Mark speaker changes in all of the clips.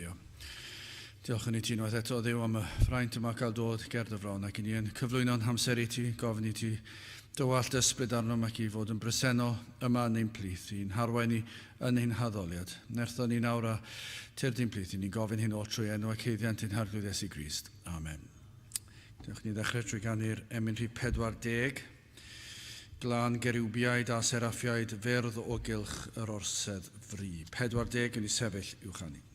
Speaker 1: Gweddio. Diolch yn i ti unwaith eto, Dduw, am y fraint yma cael dod ger dy fron ac i ni yn cyflwyno'n hamser i ti, gofyn i ti dywallt ysbryd arnom ac i fod yn bresennol yma yn ein plith, i'n harwain ni yn ein haddoliad. Nertho ni nawr a tyrd i'n plith, i ni'n gofyn hyn oll trwy enw ac haeddiant ein Harglwydd Iesu Grist. Amen. Dewch ni ddechrau trwy ganu'r emyn rhif 40. Glân geriwbiaid a seraffiaid fyrdd o gylch yr orsedd fri. 40 yn ei sefyll i'w chanu.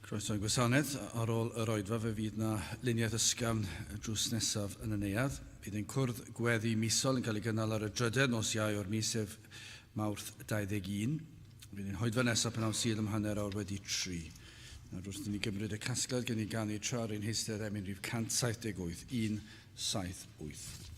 Speaker 1: Croeso i'n gwasanaeth. Ar ôl yr oedfa fe fydd na luniaeth ysgafn y drws nesaf yn y neuadd. Bydd ein cwrdd gweddi misol yn cael ei gynnal ar y drydedd nos Iau o'r mis sef Mawrth 21. Fydd ein hoedfa nesaf pnawn Sul am hanner awr wedi tri. Nawr wrth i ni gymryd y casgliad gen i ganu tra ar ein heistedd emyn rhif 178, 178.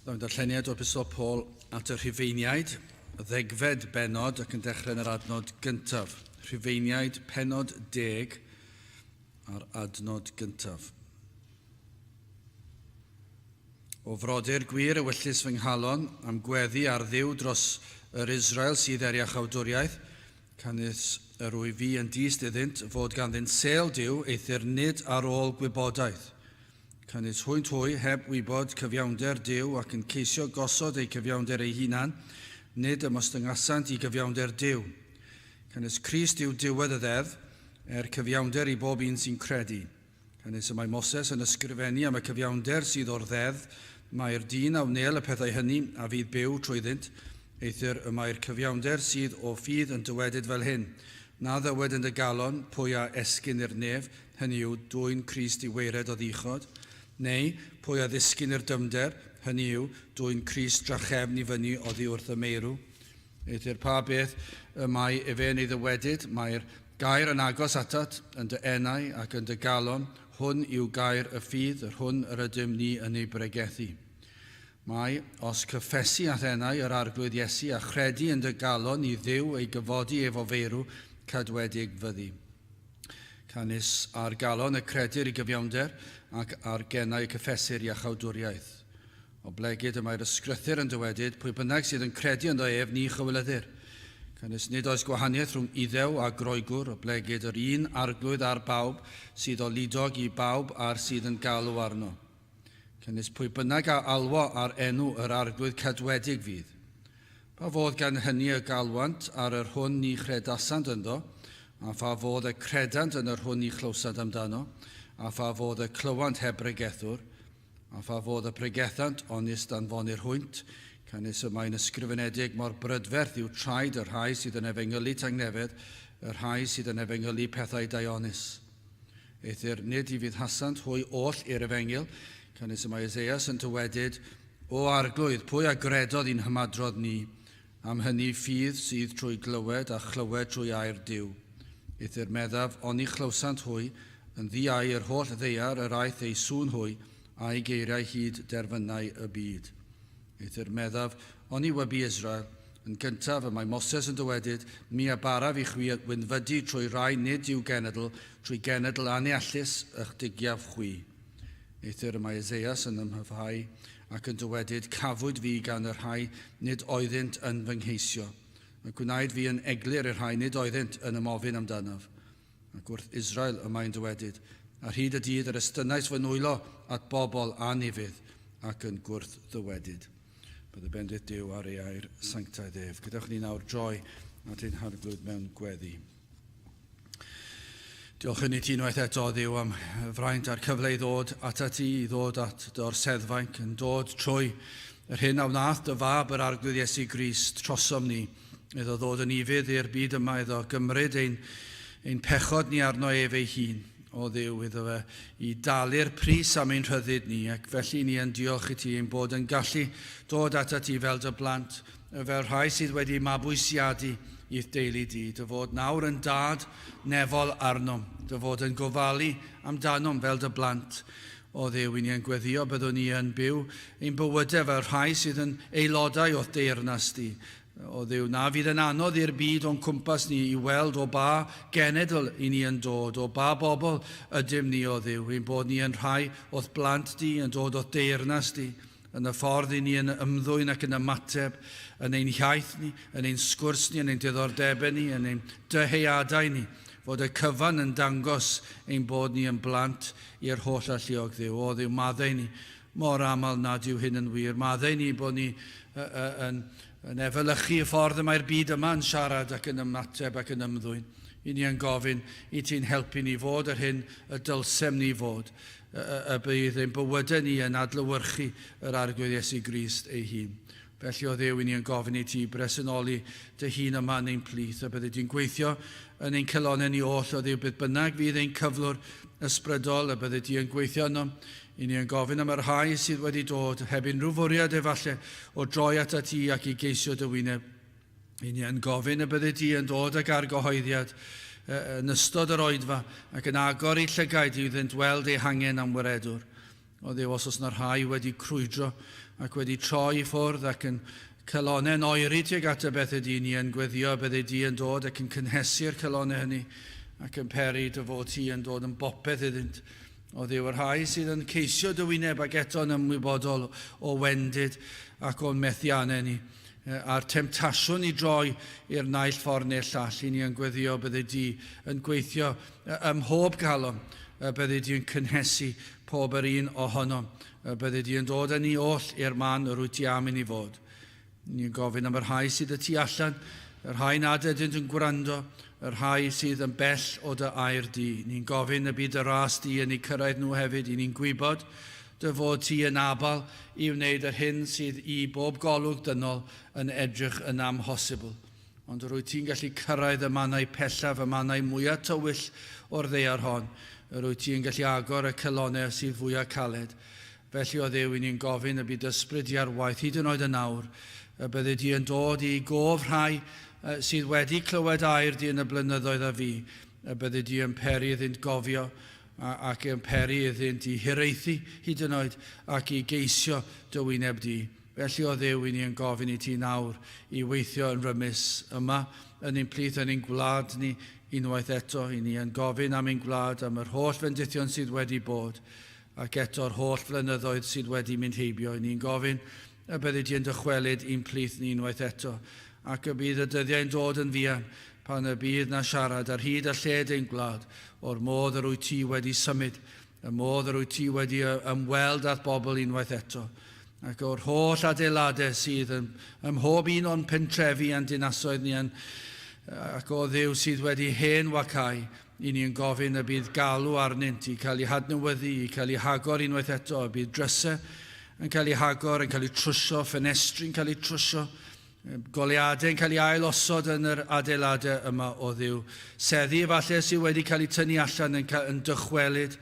Speaker 1: Byddwn darlleniad o Epistol Paul at y Rhufeiniaid, y ddegfed bennod ac yn dechrau yn yr adnod gyntaf. Rhufeiniaid, pennod 10 a'r adnod gyntaf. O frodyr gwir ewyllys fy nghalon, am gweddi ar Dduw dros yr Israel sydd er iachawdwriaeth, canys yr wyf fi yn dyst iddynt fod ganddynt sêl Duw, eithr nid ar ôl gwybodaeth. Canys hwynt hwy, heb wybod cyfiawnder Duw ac yn ceisio gosod eu cyfiawnder eu hunan, nid ymostyngasant i gyfiawnder Duw. Canys Crist yw diwedd y ddeddf, er cyfiawnder i bob un sy'n credu. Canys y mae Moses yn ysgrifennu am y cyfiawnder sydd o'r ddeddf, Mae'r dyn a wnêl y pethau hynny a fydd byw trwyddynt, eithr y mae'r cyfiawnder sydd o ffydd yn dywedyd fel hyn, Na ddywed yn dy galon, pwy a esgyn i'r nef, hynny yw, dwyn Crist i waered oddiuchod, neu, pwy a ddisgyn i'r dyfnder, hynny yw, dwyn Crist drachefn i fyny oddi wrth y meirw. Eithr pa beth y mae efe yn ei ddywedyd, mae'r gair yn agos atat, yn dy enau ac yn dy galon, hwn yw gair y ffydd, yr hwn yr ydym ni yn ei bregethu. Mae, os cyffesu a'th enau yr Arglwydd Iesu a chredu yn dy galon i Dduw ei gyfodi ef o feirw, cadwedig fyddi. Canys ar galon y credir i gyfiawnder, ac ar genau y cyffesir iachawdwriaeth. Oblegid y mae'r Ysgrythur yn dywedyd, pwy bynnag sydd yn credu ynddo ef, ni chywilyddir. Canys nid oes gwahaniaeth rhwng Iddew a Groegwr, oblegid yr un Arglwydd ar bawb sydd oludog i bawb a'r sydd yn galw arno. Canys pwy bynnag a alwo ar enw yr Arglwydd cadwedig fydd. Pa fodd gan hynny y galwant ar yr hwn ni chredasant ynddo, a pha fodd y credant yn yr hwn ni chlywsant amdano, a pha fodd y clywant heb bregethwr, a pha fodd y pregethant onis danfonir hwynt, canys y mae'n ysgrifenedig mor brydferth yw traed y rhai sydd yn efengylu tangnefedd, y rhai sydd yn efengylu pethau daionus. Eithr nid i fuddhasant hwy oll i'r efengyl, canys y mae Eseias yn dywedyd, O Arglwydd, pwy a gredodd i'n hymadrodd ni? Am hynny ffydd sydd trwy glywed a chlywed trwy air Duw. Eithr meddaf, oni chlywsant hwy, yn ddi-au yr holl ddaear yr aeth eu sŵn hwy, a'u geiriau hyd derfynau y byd. Eithr meddaf, oni wybu Israel, yn gyntaf y mae Moses yn dywedyd, Mi a baraf i chwi wynfydu trwy rai nid yw genedl, trwy genedl anneallus ych digiaf chwi. Eithr y mae Eseias yn ymhyfhau ac yn dywedyd, Cafwyd fi gan y rhai nid oeddynt yn fy ngheisio, a gwnaed fi yn eglur i'r rhai nid oeddynt yn ymofyn amdanaf. Ac wrth Israel y mae'n dywedyd, Ar hyd y dydd yr estynnais fy nwylo at bobl anufudd ac yn gwrthddywedyd. Bydd y bendith Duw ar ei air sanctaidd ef. Gadewch ni nawr droi at ein Harglwydd mewn gweddi. Diolch yn i ti unwaith eto, Dduw, am fraint a'r cyfle i ddod atat ti, i ddod at dy orseddfainc, yn dod trwy yr hyn a wnaeth dy fab yr Arglwydd Iesu Grist trosom ni, iddo ddod yn ufudd i'r byd yma, iddo gymryd ein, ein pechod ni arno ef ei hun. O Dduw, iddo fe i dalu'r pris am ein rhyddid ni, ac felly ni yn diolch i ti ein bod yn gallu dod atat ti fel dy blant, fel rhai sydd wedi mabwysiadu i'th deulu di, dy fod nawr yn dad nefol arnom, dy fod yn gofalu amdanom fel dy blant. O Dduw, i ni yn gweddio byddwn ni yn byw ein bywydau fel rhai sydd yn aelodau o'th deyrnas di. O Dduw, na fydd yn anodd i'r byd o'n cwmpas ni i weld o ba genedl i ni yn dod, o ba bobl ydym ni, o Dduw, ein bod ni yn rhai o'th blant di, yn dod o'th deyrnas di. Yn y ffordd i ni yn ymddwyn ac yn ymateb yn ein hiaith ni, yn ein sgwrs ni, yn ein diddordebau ni, yn ein dyheadau ni, fod y cyfan yn dangos ein bod ni yn blant i'r holl alluog Dduw. O Dduw, maddau ni mor aml nad yw hyn yn wir. Maddau ni bod ni yn, yn efelychu y ffordd y mae'r byd yma yn siarad ac yn ymateb ac yn ymddwyn. I ni yn gofyn i ti'n helpu ni fod yr hyn y dylsem ni fod. y bydd ein bywydau ni yn adlewyrchu yr Arglwydd Iesu Grist ei hun. Felly, o Dduw, i ni yn gofyn i ti bresenoli dy hun yma yn ein plith, a byddi di'n gweithio yn ein calonnau ni oll, o Dduw, beth bynnag fydd ein cyflwr ysbrydol, y byddi di yn gweithio yno. I ni yn gofyn am y rhai sydd wedi dod, heb unrhyw fwriad efallai, o droi atat ti ac i geisio dy wyneb. I ni yn gofyn y byddi di yn dod ag argyhoeddiad yn ystod yr oedfa ac yn agor eu llygaid iddynt weld eu hangen am waredwr. O Dduw, os oes yna rhai wedi crwydro ac wedi troi i ffwrdd ac yn calonnau'n oeri tuag at y bethau di, ni yn gweddio bydde di yn dod ac yn cynhesu'r calonnau hynny ac yn peri dy fod ti yn dod yn bopeth iddynt. O Dduw, y rhai sydd yn ceisio dy wyneb ac eto'n ymwybodol o wendid ac o'n methiannau ni, a'r temtasiwn i droi i'r naill ffordd neu'r llall, i ni yn gweddio bydde di yn gweithio ym mhob galon, bydde di yn cynhesu pob yr un ohonom, bydde di yn dod â ni oll i'r man yr wyt ti am i ni fod. Ni'n gofyn am y rhai sydd y tu allan, y rhai nad ydynt yn gwrando, y rhai sydd yn bell o dy air di. Ni'n gofyn y bydd dy ras di yn eu cyrraedd nhw hefyd. I ni'n gwybod dy fod ti yn abal i wneud yr hyn sydd i bob golwg dynol yn edrych yn amhosibl. Ond yr wyt ti'n gallu cyrraedd y mannau pellaf, y mannau mwyaf tywyll o'r ddaear hon. Yr wyt ti'n gallu agor y calonnau sydd fwyaf caled. Felly, o Dduw, i ni'n gofyn y bydd ysbryd di ar waith hyd yn oed yn awr, y byddi di yn dod i gof rhai sydd wedi clywed air di yn y blynyddoedd a fu, y byddi di yn peri iddynt gofio ac yn peri iddynt i hiraethu hyd yn oed ac i geisio dy wyneb di. Felly, o Dduw, i ni yn gofyn i ti nawr i weithio yn rymus yma yn ein plith yn ein gwlad ni unwaith eto. I ni yn gofyn am ein gwlad, am yr holl fendithion sydd wedi bod, ac eto'r holl flynyddoedd sydd wedi mynd heibio. I ni'n gofyn y byddi di yn dychwelyd i'n plith ni unwaith eto, ac y bydd y dyddiau'n dod yn fuan pan y bydd na siarad ar hyd a lled ein gwlad o'r modd yr wyt ti wedi symud, y modd yr wyt ti wedi ymweld â'th bobl unwaith eto, ac o'r holl adeiladau sydd yn, ym mhob un o'n pentrefi a'n dinasoedd ni, yn, ac o Dduw sydd wedi hen wacau, i ni yn gofyn y bydd galw arnynt i cael eu hadnewyddu, i cael eu hagor unwaith eto, y bydd drysau yn cael eu hagor, yn cael eu trwsio, ffenestri'n cael eu trwsio, goleuadau yn cael eu ail-osod yn yr adeiladau yma o Dduw. Seddi efallai sydd wedi cael eu tynnu allan yn, yn dychwelyd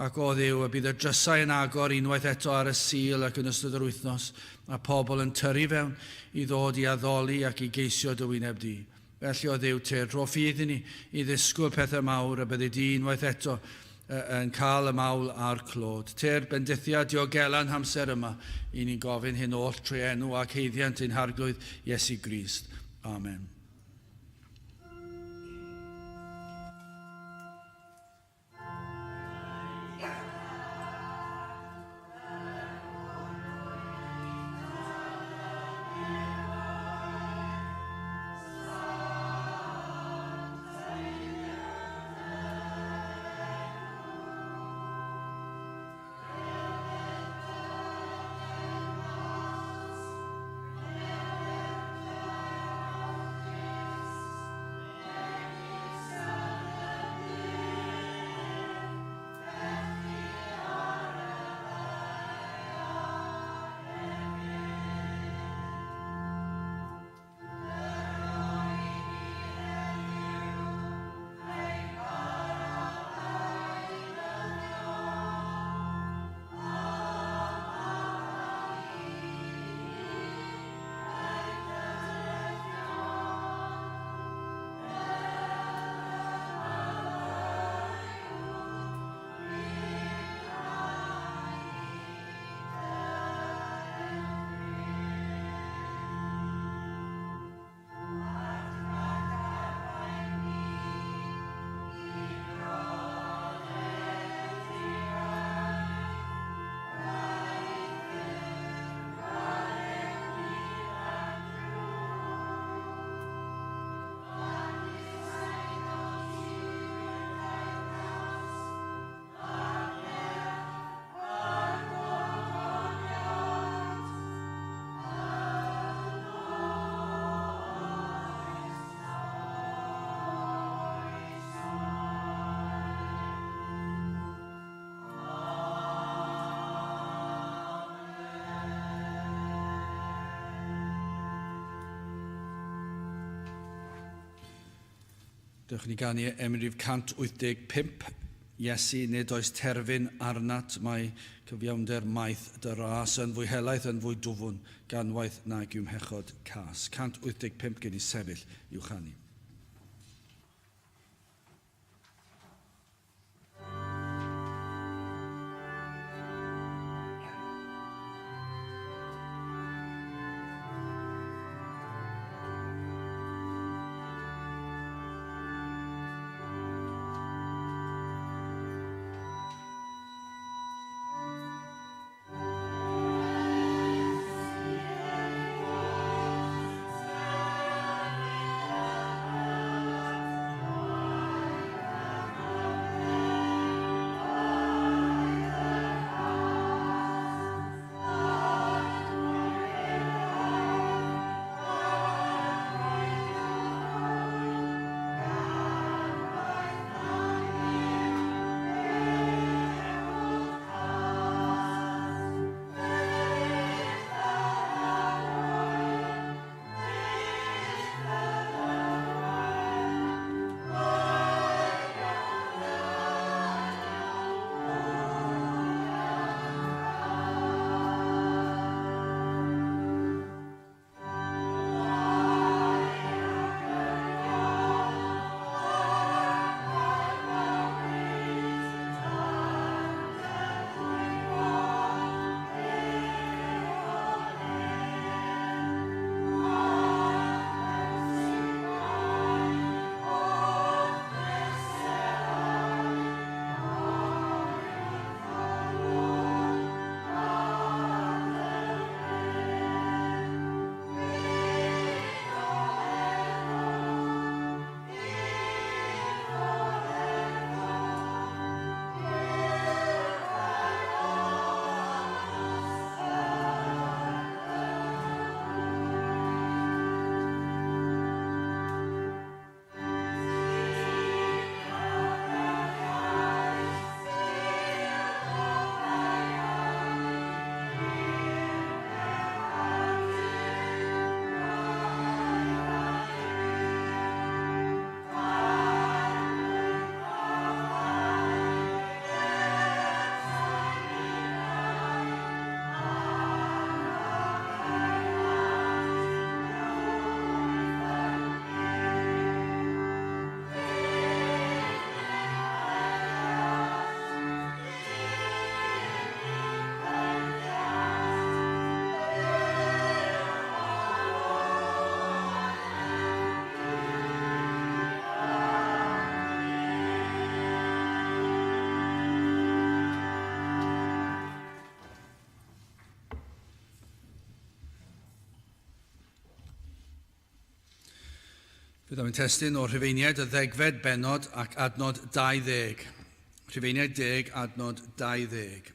Speaker 1: ac o Dduw, y bydd y drysau yn agor unwaith eto ar y Sul ac yn ystod yr wythnos, a pobl yn tyrru fewn i ddod i addoli ac i geisio dy wyneb di. Felly, o Dduw, tyrd, rho ffydd i ni i ddisgwyl pethau mawr, a byddi di unwaith eto yn cael y mawl a'r clod. Tyrd, bendithia, diogela'n hamser yma, i ni'n gofyn hyn oll trwy enw ac haeddiant ein Harglwydd Iesu Grist. Amen. Dewch ni ganu emyn rhif 185. Iesu, nid oes terfyn arnat, mae cyfiawnder maith dy ras yn fwy helaeth, yn fwy dwfwn, ganwaith nag yw mhechod cas. 185 gen i sefyll i'w chanu. Byddaf yn testun o'r Rhufeiniaid y ddegfed bennod ac adnod 20. Rhufeiniaid 10, adnod 20.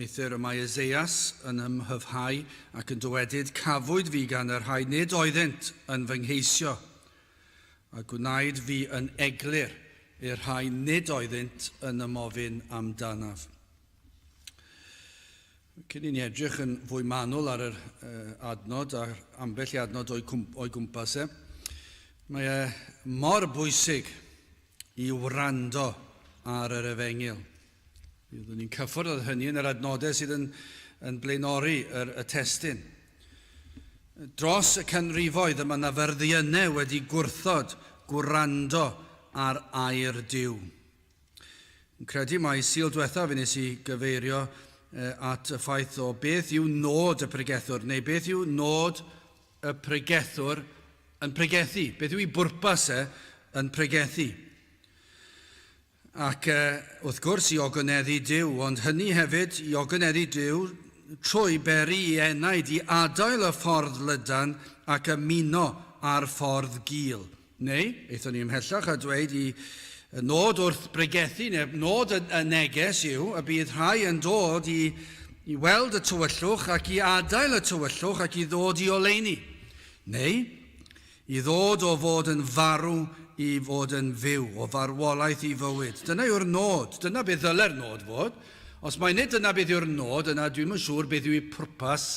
Speaker 1: Eithr y mae Eseias yn ymhyfhau ac yn dywedyd, Cafwyd fi gan y rhai nid oeddynt yn fy ngheisio, a gwnaed fi yn eglur i'r rhai nid oeddynt yn ymofyn amdanaf. Cyn i ni edrych yn fwy manwl ar yr adnod a'r ambell i adnod o'i, o'i gwmpas e, mae e mor bwysig i wrando ar yr efengyl. Byddwn ni'n cyffwrdd â hynny yn yr adnodau sydd yn, yn blaenori yr, y testun. Dros y canrifoedd y mae yna fyrddiynau wedi gwrthod gwrando ar air Duw. Yn credu mai Sul diwethaf fe nes i gyfeirio at y ffaith o beth yw nod y pregethwr, neu beth yw nod y pregethwr yn pregethu, beth yw ei bwrpas e yn pregethu. Ac wrth gwrs i ogoneddu Duw, ond hynny hefyd i ogoneddu Duw trwy beri i enaid i adael y ffordd lydan ac ymuno â'r ffordd gul. Neu, aethon ni ymhellach a dweud i y nod wrth bregethu, neu nod y, y neges yw y bydd rhai yn dod i, i weld y tywyllwch ac i adael y tywyllwch ac i ddod i oleuni. Neu, i ddod o fod yn farw i fod yn fyw, o farwolaeth i fywyd. Dyna yw'r nod, dyna beth ddyle'r nod fod. Os mai nid dyna beth yw'r nod, yna dwi'm yn siŵr beth yw ei pwrpas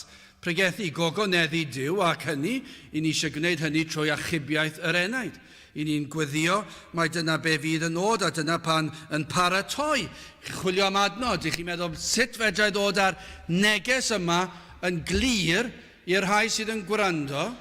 Speaker 1: Pregethu, gogoneddu Duw, ac hynny, i ni eisiau gwneud hynny trwy achubiaeth yr enaid. I ni'n gweddio mai dyna be fydd y nod, a dyna pan yn paratoi, chwilio am adnod, i chi'n meddwl sut fedra i ddod â'r neges yma yn glir i'r rhai sydd yn gwrando,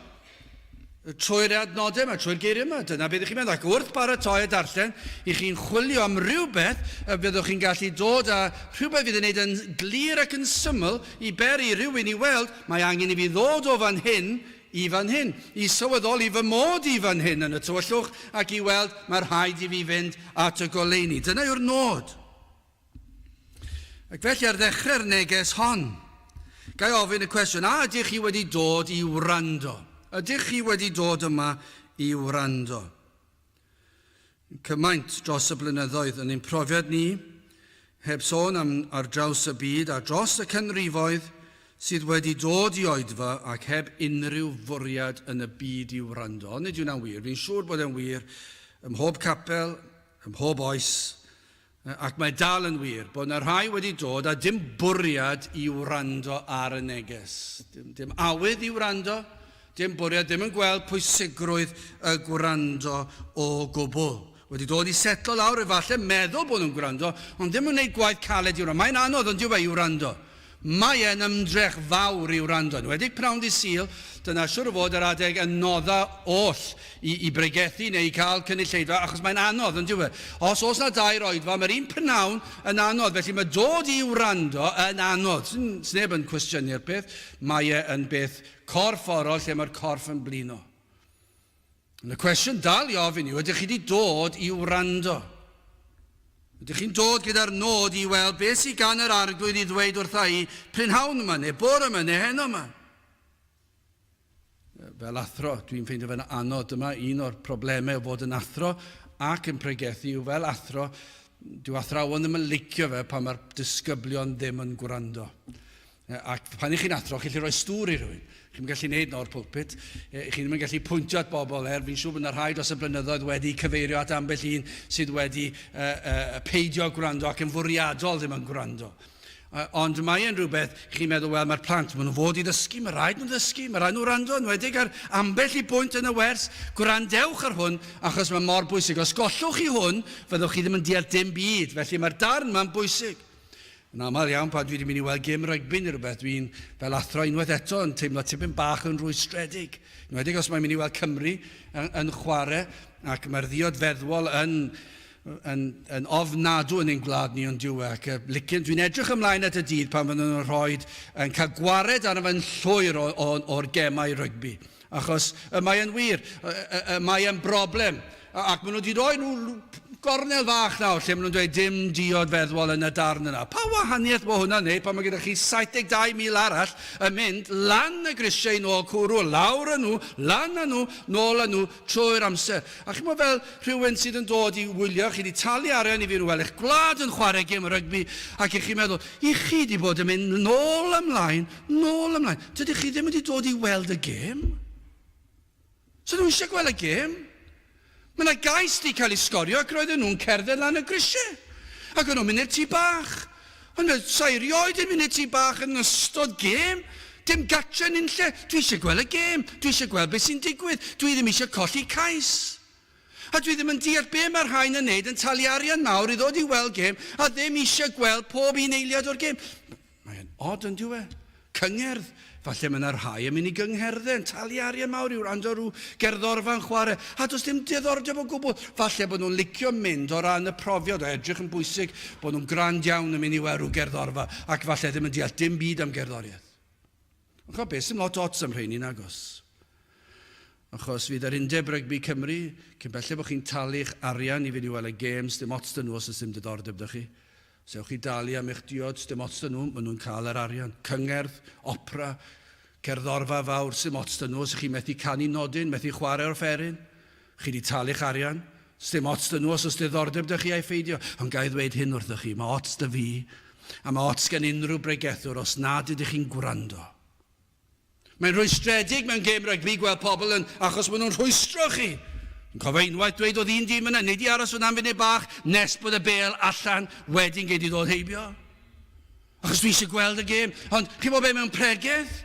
Speaker 1: trwy'r adnodau yma, trwy'r geiriau yma. Dyna beth ych chi'n meddwl. Ac wrth baratoi a darllen, i chi'n chwilio am rhywbeth y byddwch chi'n gallu dod â rhywbeth fydd yn gwneud yn glir ac yn syml i beri rhywun i weld, mae angen i fi ddod o fan hyn i fan hyn, i sylweddoli fy mod i fan hyn yn y tywyllwch ac i weld mae rhaid i fi fynd at y goleuni. Dyna yw'r nod. Ac felly ar ddechrau'r neges hon, ga i ofyn y cwestiwn, a ydych chi wedi dod i wrando? Ydych chi wedi dod yma i wrando? Cymaint dros y blynyddoedd yn ein profiad ni, heb sôn am ar draws y byd a dros y canrifoedd, sydd wedi dod i oedfa ac heb unrhyw fwriad yn y byd i wrando. Ond nid yw'n wir. Fi'n siŵr bod e'n wir ym mhob capel, ym mhob oes, Ac mae dal yn wir bod yna rhai wedi dod a dim bwriad i wrando ar y neges. Dim, dim awydd i wrando, dim bwriad, ddim yn gweld pwysigrwydd y gwrando o gwbl. Wedi dod i setlo lawr efallai, meddwl bod nhw'n gwrando, ond ddim yn gwneud gwaith caled i wrando. Mae'n anodd, ond dyw e, i wrando. Mae e'n ymdrech fawr i wrando, yn enwedig pnawn dydd Sul, dyna siwr o fod yr adeg anodda oll i, i bregethu neu i cael cynulleidfa, achos mae'n anodd, yn dyw e? Os oes na dair oedfa, mae'r un pnawn yn anodd, felly mae dod i wrando yn anodd. Sneb yn cwestiynu'r peth, mae e yn beth corfforol lle mae'r corff yn blino. Ond y cwestiwn dal i ofyn yw, ydych chi wedi dod i wrando? Ydych chi'n dod gyda'r nod i weld beth sydd gan yr Arglwydd i ddweud wrtha i prynhawn yma, neu bore yma, neu heno yma? Fel athro, dwi'n ffeindio fe'n anodd. Dyma un o'r problemau o fod yn athro ac yn pregethu yw fel athro, dyw athrawon ddim yn licio fe pan mae'r disgyblion ddim yn gwrando. Ac pan ych chi'n athro, chi'n gallu rhoi stŵr i rhywun. Chi'n gallu gwneud o'r pulpit. Chi ddim yn gallu pwyntio at bobl er. Fi'n siŵr bod yna rhai dros y blynyddoedd wedi cyfeirio at ambell un sydd wedi uh, uh, peidio gwrando ac yn fwriadol ddim yn gwrando. Ond mae e'n rhywbeth, chi'n meddwl, wel, mae'r plant, maen nhw fod i ddysgu, mae rhaid nhw ddysgu, mae rhaid nhw wrando, yn wedig ar ambell i bwynt yn y wers, gwrandewch ar hwn, achos mae mor bwysig. Os gollwch chi hwn, fyddwch chi ddim yn deall dim byd, felly mae'r darn yma'n bwysig. Yn aml iawn pan dwi wedi mynd i weld gêm rygbi neu rhywbeth, dwi'n fel athro unwaith eto yn teimlo tipyn bach yn rwystredig. Yn enwedig os mae'n mynd i weld Cymru yn, yn chwarae ac mae'r ddiod feddwol yn, yn, yn ofnadw yn ein gwlad ni ond dyw e. Ac licen, dwi'n edrych ymlaen at y dydd pan fydden nhw'n rhoi yn cael gwared arno fe'n llwyr o'r gemau rygbi. Achos y mae yn wir, y, y, y mae yn broblem. Ac maen nhw wedi rhoi nhw gornel fach nawr lle maen nhw'n dweud dim diod feddwol yn y darn yna. Pa wahaniaeth mae hwnna'n neud pan mae gyda chi 72,000 arall yn mynd lan y grisiau i nôl cwrw, lawr â nhw, lan â nhw, nôl â nhw trwy'r amser. A chimod fel rhywun sydd yn dod i wylio, chi wedi talu arian i fi weld eich gwlad yn chwarae gêm rygbi ac i chi'n meddwl, i chi wedi bod yn mynd nôl ymlaen, nôl ymlaen. Dydych chi ddim wedi dod i weld y gêm. So nhw eisiau gweld y gêm. Mae yna gais wedi cael ei sgorio ac roedden nhw'n cerdded lan y grisiau. Ac o'n nhw'n mynd i'r tŷ bach. Ond sa i erioed yn mynd i'r tŷ bach yn ystod gêm. Dim gatre yn unlle. Dwi eisiau gweld y gêm. Dwi eisiau gweld beth sy'n digwydd. Dwi ddim eisiau colli cais. A dwi ddim yn deall be mae'r rhain yn neud yn talu arian mawr i ddod i weld gêm a ddim eisiau gweld pob un eiliad o'r gêm. Mae'n od yn dyw e? Cyngerdd. Falle mae yna rhai yn mynd i gyngherddau yn talu arian mawr i wrando rhyw gerddorfa'n chwarae, a does dim diddordeb o gwbl. Falle bod nhw'n licio mynd o ran y profiad o edrych yn bwysig, bod nhw'n grand iawn yn mynd i weld rhyw gerddorfa, ac falle ddim yn deall dim byd am gerddoriaeth. Ond ch'mod beth, sim lot ots am rheini nagos. Achos fydd yr Undeb Rygbi Cymru, cyn belled bod chi'n talu'ch arian i fynd i weld y gêms, dim ots 'da nhw os oes dim diddordeb 'da chi. Os ewch chi dalu am eich diod, dim ots 'da nhw, maen nhw'n cael yr arian. Cyngerdd, opera, cerddorfa fawr, sim ots 'da nhw os ych chi'n methu canu nodyn, methu chwarae offeryn. Chi 'di talu'ch arian. Sdim ots 'da nhw os oes diddordeb 'da chi ai pheidio. Ond ga i ddweud hyn wrthoch chi, mae ots 'da fi, a mae ots gan unrhyw bregethwr os nad ydych chi'n gwrando. Mae'n rhwystredig mewn gêm rygbi gweld pobl yn, achos maen nhw'n rhwystro chi. Yn cofio unwaith dweud oedd un dyn yna, nid i aros fyna am funud bach nes bod y bêl allan, wedyn gei di ddod heibio. Achos dwi eisiau gweld y gêm. Ond chi'n gwybod be mewn pregeth?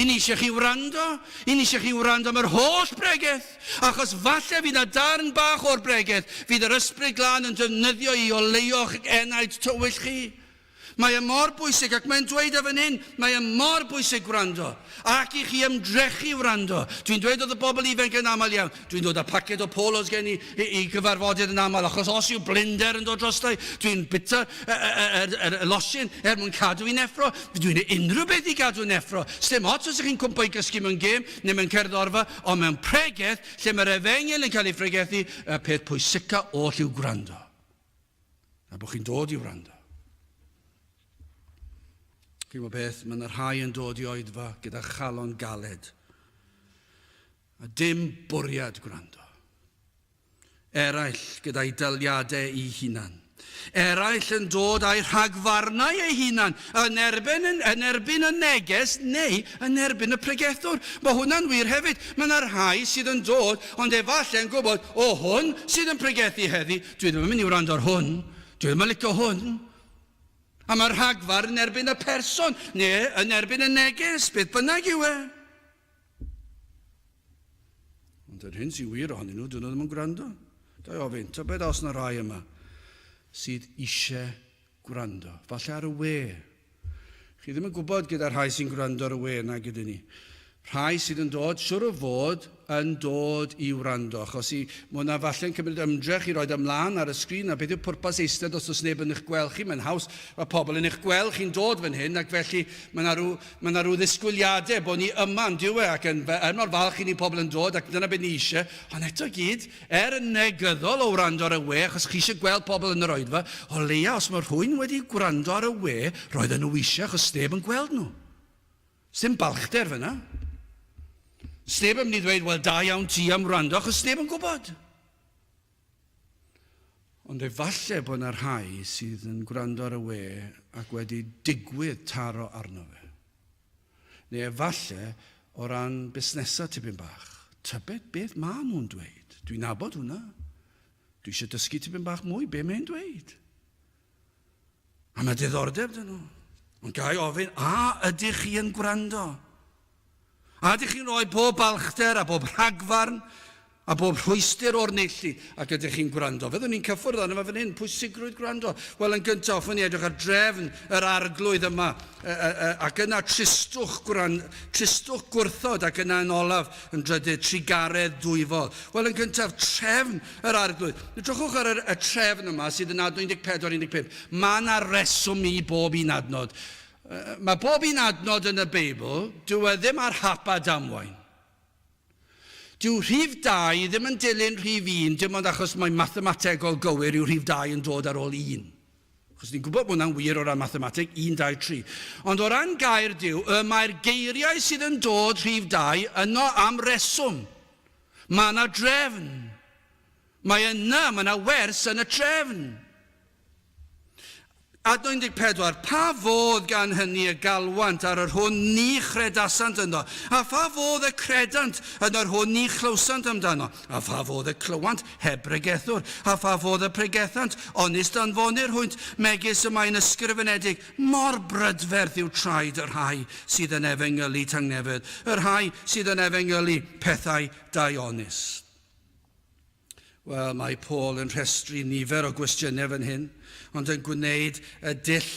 Speaker 1: I ni eisiau chi wrando. I ni eisiau chi wrando am yr holl bregeth. Achos falle fydd na darn bach o'r bregeth fydd yr Ysbryd Glân yn defnyddio i oleuo'ch enaid tywyll chi. Mae e mor bwysig, ac mae'n dweud e fan hyn, mae e mor bwysig gwrando, ac i chi ymdrechu wrando. Dwi'n dweud wrth y bobl ifanc yn aml iawn, dwi'n dod â paced o polos gen i i, i gyfarfodydd yn aml, achos os yw blinder yn dod drostai, dwi'n bita y, y, y, y, y losin er mwyn cadw i'n effro. Dwi'n unrhyw beth i gadw yn effro. Sdim ots os ych chi'n cwmpo i gysgu mewn gêm neu mewn cerddorfa, ond mewn pregeth, lle mae'r efengyl yn cael ei phregethu, y peth pwysica oll yw gwrando. A bod chi'n dod i wrando. Chi'n gwybod beth, mae yna rhai yn dod i oedfa gyda chalon galed. A dim bwriad gwrando. Eraill gyda'i daliadau eu hunan. Eraill yn dod â'i rhagfarnau eu hunan yn erbyn, yn, yn erbyn y neges neu yn erbyn y pregethwr. Mae hwnna'n wir hefyd. Mae yna rhai sydd yn dod, ond efallai yn gwybod, o hwn sydd yn pregethu heddi, Dwi ddim yn mynd i wrando ar hwn. Dwi ddim yn licio hwn. A mae rhagfarn yn erbyn y person, neu yn erbyn y neges, beth bynnag yw e. Ond yr hyn sy'n wir ohonyn nhw, dyn nhw ddim yn gwrando. Ga i ofyn, tybed os yna rai yma sydd eisiau gwrando, falle ar y we. Chi ddim yn gwybod gyda rhai sy'n gwrando ar y we nag ydyn ni. Rhai sydd yn dod, siwr o fod, yn dod i wrando, achos i, mae hwnna falle'n cymryd ymdrech i roed ymlaen ar y sgrin, a beth yw pwrpas eistedd os oes neb yn eich gweld chi? Mae'n haws, mae pobl yn eich gweld chi'n dod fan hyn, ac felly mae yna rhyw, mae yna rhyw ddisgwyliadau bod ni yma yn diwe, ac yn, er mor falch i ni pobl yn dod, ac dyna beth ni eisiau, ond eto gyd, Er yn negyddol o wrando ar y we, achos chi eisiau gweld pobl yn yr oedfa, o leia os mae rhywun wedi gwrando ar y we, roedden nhw eisiau achos sneb yn gweld nhw. Sdim balchder fyna. Sneb yn mynd i ddweud, wel da iawn ti am wrando, achos sneb yn gwybod. Ond efallai bod yna rhai sydd yn gwrando ar y we ac wedi digwydd taro arno fe. Neu efalle o ran busnesau tipyn bach. Tybed beth maen nhw'n dweud? Dwi'n nabod hwnna. Dwi eisiau dysgu tipyn bach mwy, be mae'n dweud? A mae diddordeb dyn nhw. Ond ga i ofyn, a ydych chi yn gwrando? A ydych chi'n rhoi bob balchder a bob rhagfarn A bob rhwystr o'r neilltu, ac ydych chi'n gwrando? Fyddwn ni'n cyffwrdd arno fo fan hyn, pwysigrwydd gwrando. Wel, yn gyntaf, hoffwn i edrych ar drefn yr arglwydd yma, ac yna tristwch, gwran, tristwch gwrthod, ac yna yn olaf, yn drydydd, trugaredd dwyfol. Wel, yn gyntaf, trefn yr arglwydd. Edrychwch ar y, y trefn yma sydd yn adnod 14, 15. Mae yna reswm i bob un adnod. Mae bob un adnod yn y Beibl, dyw e ddim ar hap a damwain. Dyw rhif 2 ddim yn dilyn rhif 1 dim ond achos mai mathemategol gywir yw rhif 2 yn dod ar ôl 1. Achos ni'n gwybod bod hwnna'n wir o ran mathemateg, 1, 2, 3. Ond o ran gair Duw, y mae'r geiriau sydd yn dod rhif 2 yno am reswm. Mae yna drefn. Mae yna, mae yna wers yn y trefn. Adnod 14, Pa fodd gan hynny y galwant ar yr hwn ni chredasant ynddo? A pha fodd y credant yn yr hwn ni chlywsant amdano? A pha fodd y clywant heb bregethwr? A pha fodd y pregethant, onis danfonir hwynt, megis y mae'n ysgrifenedig, Mor brydferth yw traed y rhai sydd yn efengylu tangnefedd, y rhai sydd yn efengylu pethau daionus. Wel, mae Paul yn rhestru nifer o gwestiynau fan hyn, ond yn gwneud y dull,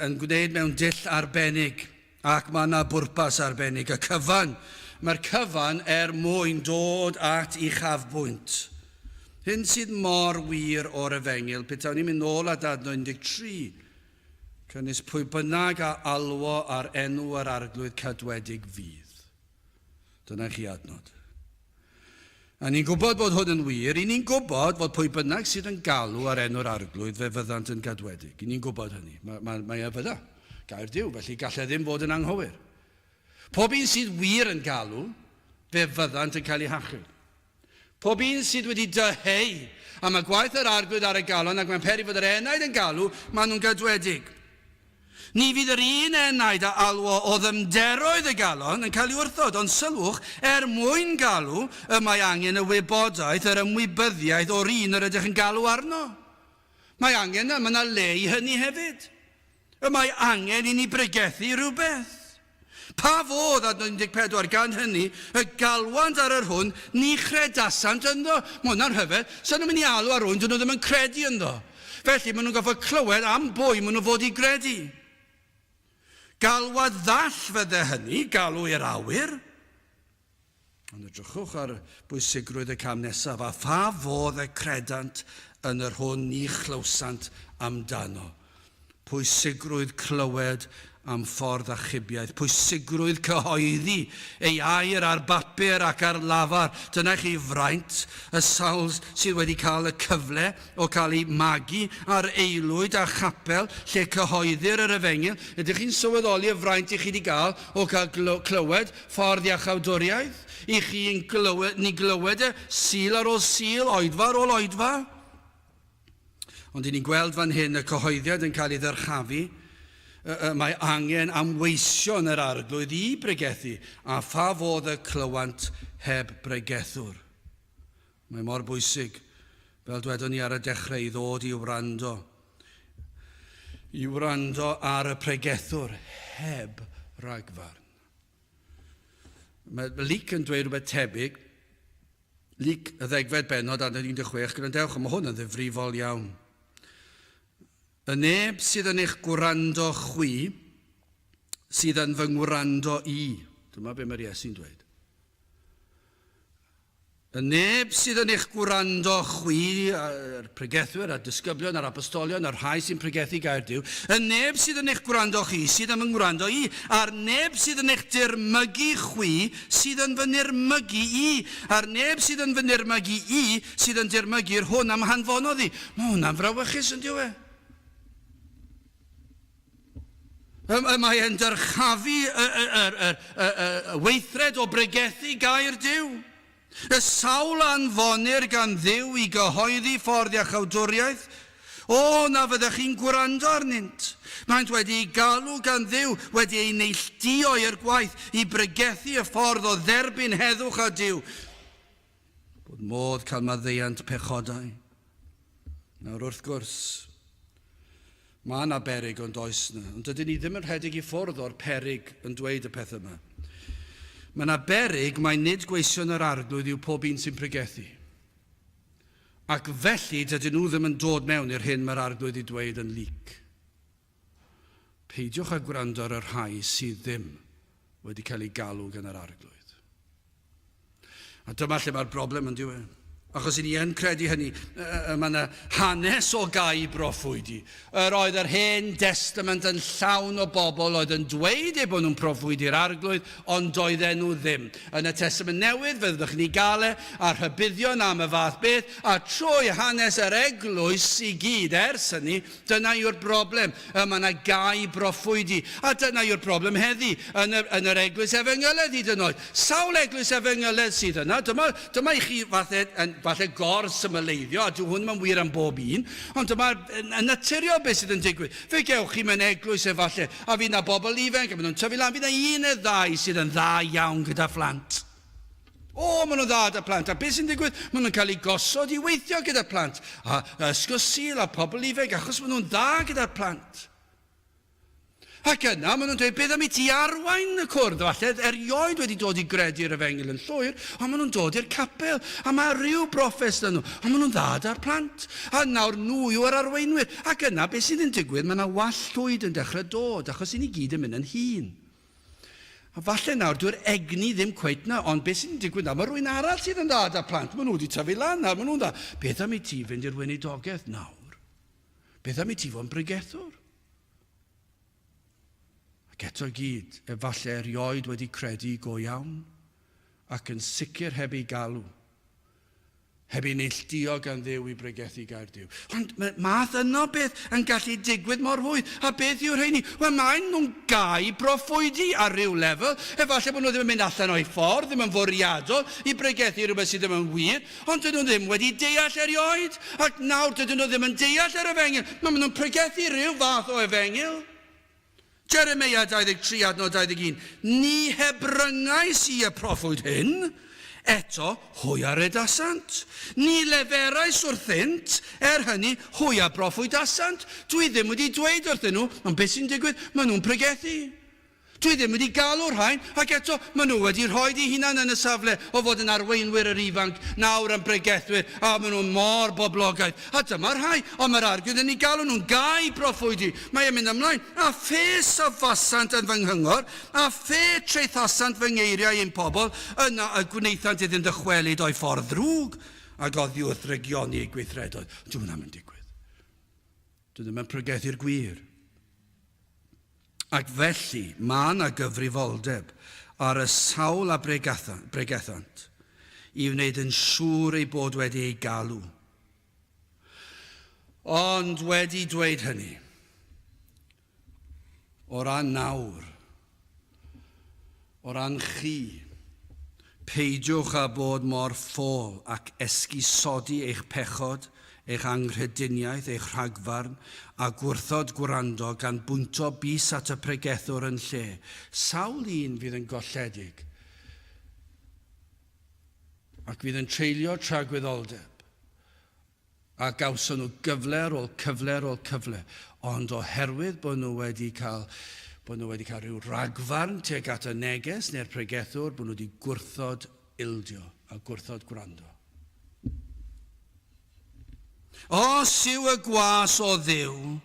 Speaker 1: yn gwneud mewn dull arbennig, ac mae yna bwrpas arbennig. Y cyfan, mae'r cyfan er mwyn dod at uchafbwynt. Hyn sydd mor wir o'r efengyl, petawn ni'n mynd nôl at adnod 13, cynnwys pwy bynnag a alwo ar enw yr Arglwydd cadwedig fydd. Dyna chi adnod. A ni'n gwybod bod hwn yn wir. I ni'n gwybod fod pwy bynnag sydd yn galw ar enw'r Arglwydd, fe fyddant yn gadwedig. I ni'n gwybod hynny. Mae, mae, mae e fydda. Gair Duw, felly gallai ddim fod yn anghywir. Pob un sydd wir yn galw, fe fyddant yn cael eu hachub. Pob un sydd wedi dyheu am y gwaith yr Arglwydd ar y galon ac mae'n peri fod yr enaid yn galw, maen nhw'n gadwedig. Ni fydd yr un enaid a alwo o ddyfnderoedd y galon yn cael ei wrthod, ond sylwch, er mwyn galw, y mae angen y wybodaeth, yr ymwybyddiaeth o'r un yr ydych yn galw arno. Mae angen, mae yna le i hynny hefyd. Y mae angen i ni bregethu rhywbeth. Pa fodd, adnod 14, gan hynny, y galwant ar yr hwn ni chredasant ynddo. Mae hwnna'n rhyfedd. Sa nhw'n mynd i alw ar rywun dyn nhw ddim yn credu ynddo. Felly, maen nhw'n gorfod clywed am bwy maen nhw fod i gredu. Galwad ddall fydde hynny, galw i'r awyr. Ond edrychwch ar bwysigrwydd y cam nesaf, a pha fodd y credant yn yr hwn ni chlywsant amdano. Pwysigrwydd clywed am ffordd achubiaeth, pwysigrwydd cyhoeddi ei air ar bapur ac ar lafar. Dyna chi fraint y sawl sydd wedi cael y cyfle o cael eu magu ar aelwyd a chapel lle cyhoeddir yr efengyl. Ydych chi'n sylweddoli y fraint i chi wedi gael o cael clywed ffordd iachawdwriaeth, i chi'n glywed, ni glywed e Sul ar ôl Sul, oedfa ar ôl oedfa? Ond i ni'n gweld fan hyn y cyhoeddiad yn cael ei ddyrchafu, y mae angen am weision yr Arglwydd i bregethu, a pha fodd y clywant heb bregethwr. Mae mor bwysig, fel dwedon ni ar y dechrau, i ddod i wrando, i wrando ar y pregethwr heb ragfarn. Mae Luc yn dweud rhywbeth tebyg. Luc y ddegfed bennod, adnod 16, gwrandewch, mae hwn yn ddifrifol iawn. Y neb sydd yn eich gwrando chwi, sydd yn fy ngwrando i. Dyma be mae'r Iesu'n dweud. Y neb sydd yn eich gwrando chwi, yr pregethwyr a'r disgyblion a'r apostolion a'r rhai sy'n pregethu gair Duw, y neb sydd yn eich gwrando chi sydd yn fy ngwrando i, a'r neb sydd yn eich dirmygu chwi sydd yn fy nirmygu i, a'r neb sydd yn fy nirmygu i sydd yn dirmygu'r hwn a'm hanfonodd i. Mae hwnna'n frawychus, yn dyw e? Y mae e'n dyrchafu y, y, y, y, y, y weithred o bregethu gair Duw. Y sawl a anfonir gan Dduw i gyhoeddi ffordd iachawdwriaeth, o, na fyddech chi'n gwrando arnynt. Maent wedi eu galw gan Dduw, wedi eu neilltuo i'r gwaith i bregethu y ffordd o dderbyn heddwch â Duw. Bod modd cael maddeuant pechodau. Nawr, wrth gwrs, mae yna berig ond oes na. Ond dydyn ni ddim yn rhedeg i ffwrdd o'r perig yn dweud y peth yma. Mae yna berig mai nid gweision yr Arglwydd yw pob un sy'n pregethu. Ac felly dydyn nhw ddim yn dod mewn i'r hyn mae'r Arglwydd i dweud yn Luc. Peidiwch â gwrando ar y rhai sydd ddim wedi cael eu galw gan yr Arglwydd. A dyma lle mae'r broblem yn diwedd. Achos i ni yn credu hynny, mae yna hanes o gau broffwydi. Yr oedd yr Hen Destament yn llawn o bobl oedd yn dweud eu bod nhw'n proffwydi'r Arglwydd, ond doedden nhw ddim. Yn y Testament Newydd, fe fyddwch chi'n ei gael e, a rhybuddion am y fath beth, a trwy hanes yr eglwys i gyd ers hynny, Dyna yw'r broblem. Y mae yna gau broffwydi. A dyna yw'r broblem heddi, yn yr, yn yr eglwys efengyledd hyd yn oed. Sawl eglwys efengyledd sydd yna? Dyma, dyma i chi falle, yn, falle gor-symleiddio, a dyw hwn ddim yn wir am bob un, ond dyma yn, yn naturiol beth sydd yn digwydd. Fe gewch chi mewn eglwys efallai, a fydd yna bobl ifanc, a maen nhw'n tyfu lan, fydd yna un neu ddau sydd yn dda iawn gyda phlant. O, maen nhw'n dda 'da plant. A beth sy'n digwydd? Maen nhw'n cael eu gosod i weithio gyda plant. A ysgol Sul a pobl ifanc, achos maen nhw'n dda gyda'r plant. Ac yna, maen nhw'n dweud, beth am i ti arwain y cwrdd? Falle erioed wedi dod i gredu'r efengyl yn llwyr, ond maen nhw'n dod i'r capel, a mae rhyw broffes 'da nhw, ond maen nhw'n dda 'da'r plant. A nawr nhw yw'r arweinwyr. Ac yna, beth sydd yn digwydd? Mae yna wall llwyd yn dechrau dod, achos i ni gyd yn mynd yn hŷn. A falle nawr, dyw'r egni ddim cweit 'na, ond beth sy'n digwydd nawr, mae rhywun arall sydd yn dda 'da plant, maen nhw wedi tyfu lan nawr, maen nhw'n dda. Beth am i ti fynd i'r weinidogaeth nawr? Beth am i ti fod yn bregethwr? Ac eto i gyd, efallai erioed wedi credu go iawn, ac yn sicr heb ei galw. Heb ei neilltuo gan Dduw i bregethu gair Duw. Ond mae math yno beth yn gallu digwydd mor rhwydd. A beth yw'r rheini? Wel, maen nhw'n gau broffwydi ar ryw lefel. Efallai bod nhw ddim yn mynd allan o'u ffordd, ddim yn fwriadol i bregethu rhywbeth sydd ddim yn wir, ond dydyn nhw ddim wedi deall erioed. Ac nawr dydyn nhw ddim yn deall yr efengyl. Maen nhw'n pregethu rhyw fath o efengyl. Jeremeia 23 adnod 21, Ni hebryngais i y proffwyd hyn, eto hwy a redasant. Ni leferais wrthynt, er hynny hwy a broffwydasant. Dwi ddim wedi dweud wrthyn nhw, ond beth sy'n digwydd? Maen nhw'n pregethu. Dwi ddim wedi galw rhain, ac eto maen nhw wedi rhoi eu hunain yn y safle o fod yn arweinwyr yr ifanc, nawr yn bregethwyr, a maen nhw mor boblogaidd. A dyma rhai, ond mae'r Arglwydd yn eu galw nhw'n gau broffwydi. Mae e'n mynd ymlaen. A phe safasant yn fy nghyngor, a phe traethasant fy ngeiriau i'm pobl, yna y gwnaethant iddynt ddychwelyd o'u ffordd ddrwg, ac oddiwrth ddrygioni eu gweithredoedd. Dyw hwnna ddim yn digwydd. Dwi ddim yn pregethu'r gwir. Ac felly, mae yna gyfrifoldeb ar y sawl a bregethant i wneud yn siŵr eu bod wedi eu galw. Ond wedi dweud hynny, o ran nawr, o ran chi, peidiwch â bod mor ffôl ac esgusodi eich pechod, eich anghrediniaeth, eich rhagfarn, a gwrthod gwrando gan bwynto bys at y pregethwr yn lle. Sawl un fydd yn golledig ac fydd yn treulio tragwyddoldeb a gawson nhw gyfle ar ôl cyfle ar ôl cyfle, ond oherwydd bod nhw wedi cael bod nhw wedi cael rhyw ragfarn tuag at y neges neu'r pregethwr, bod nhw wedi gwrthod ildio a gwrthod gwrando. Os yw y gwas o Dduw,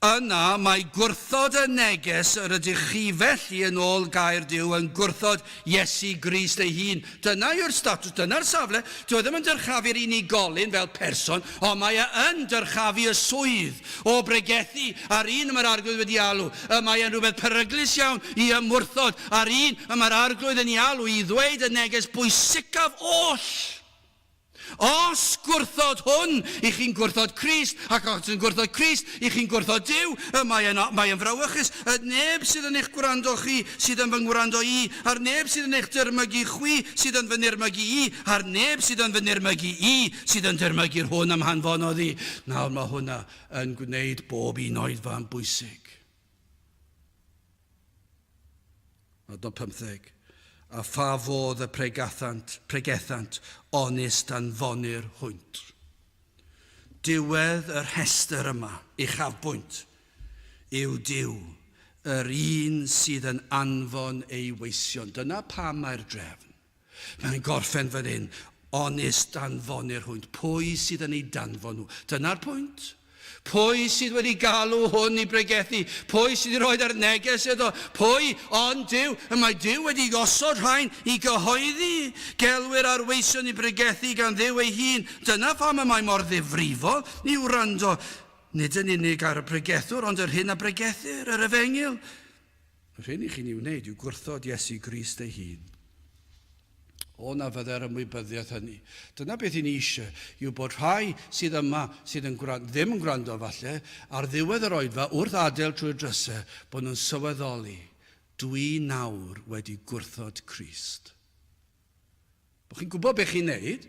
Speaker 1: yna mae gwrthod y neges yr ydych chi felly yn ôl gair Duw yn gwrthod Iesu Grist ei hun. Dyna yw'r statws, dyna'r safle. Dyw e ddim yn dyrchafu'r unigolyn fel person, ond mae e yn dyrchafu y swydd o bregethu a'r un y mae'r Arglwydd wedi alw. Y mae e'n rhywbeth peryglus iawn i ymwrthod â'r un y mae'r Arglwydd yn ei alw i ddweud y neges bwysicaf oll. Os gwrthod hwn, i chi'n gwrthod Crist, ac os yn gwrthod Crist, i chi'n gwrthod Duw, y mae yn, mae yn frawychus. Y neb sydd yn eich gwrando chi, sydd yn fy ngwrando i, a'r neb sydd yn eich dirmygu chwi, sydd yn fy nirmygu i, a'r neb sydd yn fy nirmygu i, sydd yn dirmygu'r hwn a'm hanfonodd i. Nawr mae hwnna yn gwneud bob un oedfa yn bwysig. Adnod 15. A pha fodd y pregathant, pregethant, onis danfonir hwynt. Diwedd y rhestr yma, uchafbwynt, yw Duw, yr un sydd yn anfon ei weision. Dyna pam mae'r drefn. Mae'n gorffen fan hyn, onis danfonir hwynt. Pwy sydd yn ei danfon nhw? Dyna'r pwynt. Pwy sydd wedi galw hwn i bregethu? Pwy sydd wedi rhoi ar neges iddo? Pwy ond Duw? Y mae Duw wedi gosod rhain i gyhoeddi. Gelwir ar weision i bregethu gan Dduw ei hun. Dyna pham y mae mor ddifrifol i wrando, nid yn unig ar y pregethwr, ond yr hyn a bregethir, yr efengyl. Yr hyn i chi'n ei wneud yw gwrthod Iesu Grist ei hun. O na fydde'r ymwybyddiaeth hynny. Dyna beth i ni eisiau, yw bod rhai sydd yma, sydd yn gwrando, ddim yn gwrando falle, ar ddiwedd yr oedfa, wrth adael trwy'r drysau, bod nhw'n sylweddoli, dwi nawr wedi gwrthod Crist. Bod chi'n gwybod beth chi'n neud,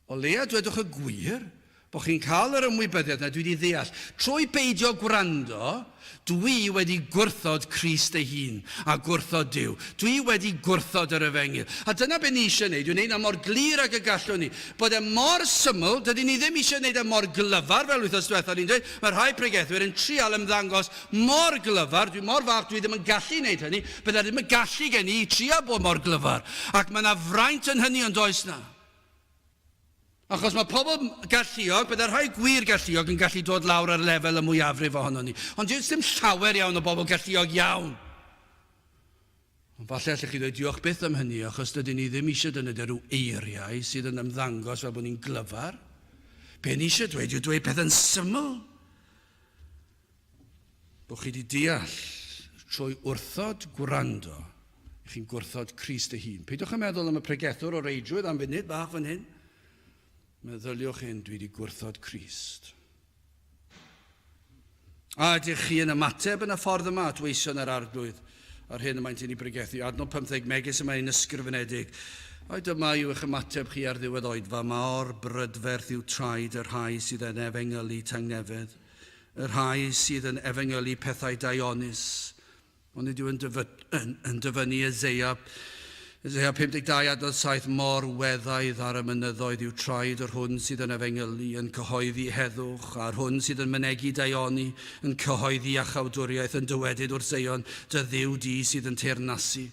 Speaker 1: o leia dwedwch y gwir, bod chi'n cael yr ymwybyddiaeth 'na, dwi wedi ddeall. Trwy beidio gwrando, dwi wedi gwrthod Crist ei hun a gwrthod Duw. Dwi wedi gwrthod yr efengyl. A dyna be ni eisiau neud, yw neud 'na mor glir ag y gallwn ni. Bod e mor syml, dydyn ni ddim eisiau neud e mor glyfar fel wythnos diwetha o'n i'n dweud, mae rhai pregethwyr yn trial ymddangos Mor glyfar, dwi mor falch dwi ddim yn gallu neud hynny, bydda ddim y gallu gen i i trio bod mor glyfar. Ac mae 'na fraint yn hynny ond oes 'na? Achos mae pobl galluog, bydda rhai gwir galluog yn gallu dod lawr ar lefel y mwyafrif ohonon ni. Ond does dim llawer iawn o bobl galluog iawn. Ond falle allech chi ddweud diolch byth am hynny achos dydyn ni ddim eisiau defnyddio rhyw eiriau sydd yn ymddangos fel bod ni'n glyfar. Be ni eisiau dweud yw dweud pethau'n syml. Bod chi wedi deall trwy wrthod gwrando, i chi'n gwrthod Crist ei hun. Peidiwch â meddwl am y pregethwr o reidrwydd am funud bach fan hyn. Meddyliwch hyn, dwi wedi gwrthod Crist. A ydych chi yn ymateb yn y ffordd yma at weision yr arglwydd a'r hyn y maent yn ei bregethu? Adnod 15, megis y mae'n ysgrifenedig. Ai dyma yw eich ymateb chi ar ddiwedd oedfa, mor brydferth yw traed y rhai sydd yn efengylu tangnefedd. Y rhai sydd yn efengylu pethau daionus, ond nid yw yn, dyfy, yn, yn dyfynnu Eseia, Eseia 52 adnod 7, mor weddaidd ar y mynyddoedd yw traed yr hwn sydd yn efengylu, yn cyhoeddi heddwch, a'r hwn sydd yn mynegi daioni, yn cyhoeddi iachawdwriaeth, yn dywedyd wrth Seion, dy Dduw di sydd yn teyrnasu.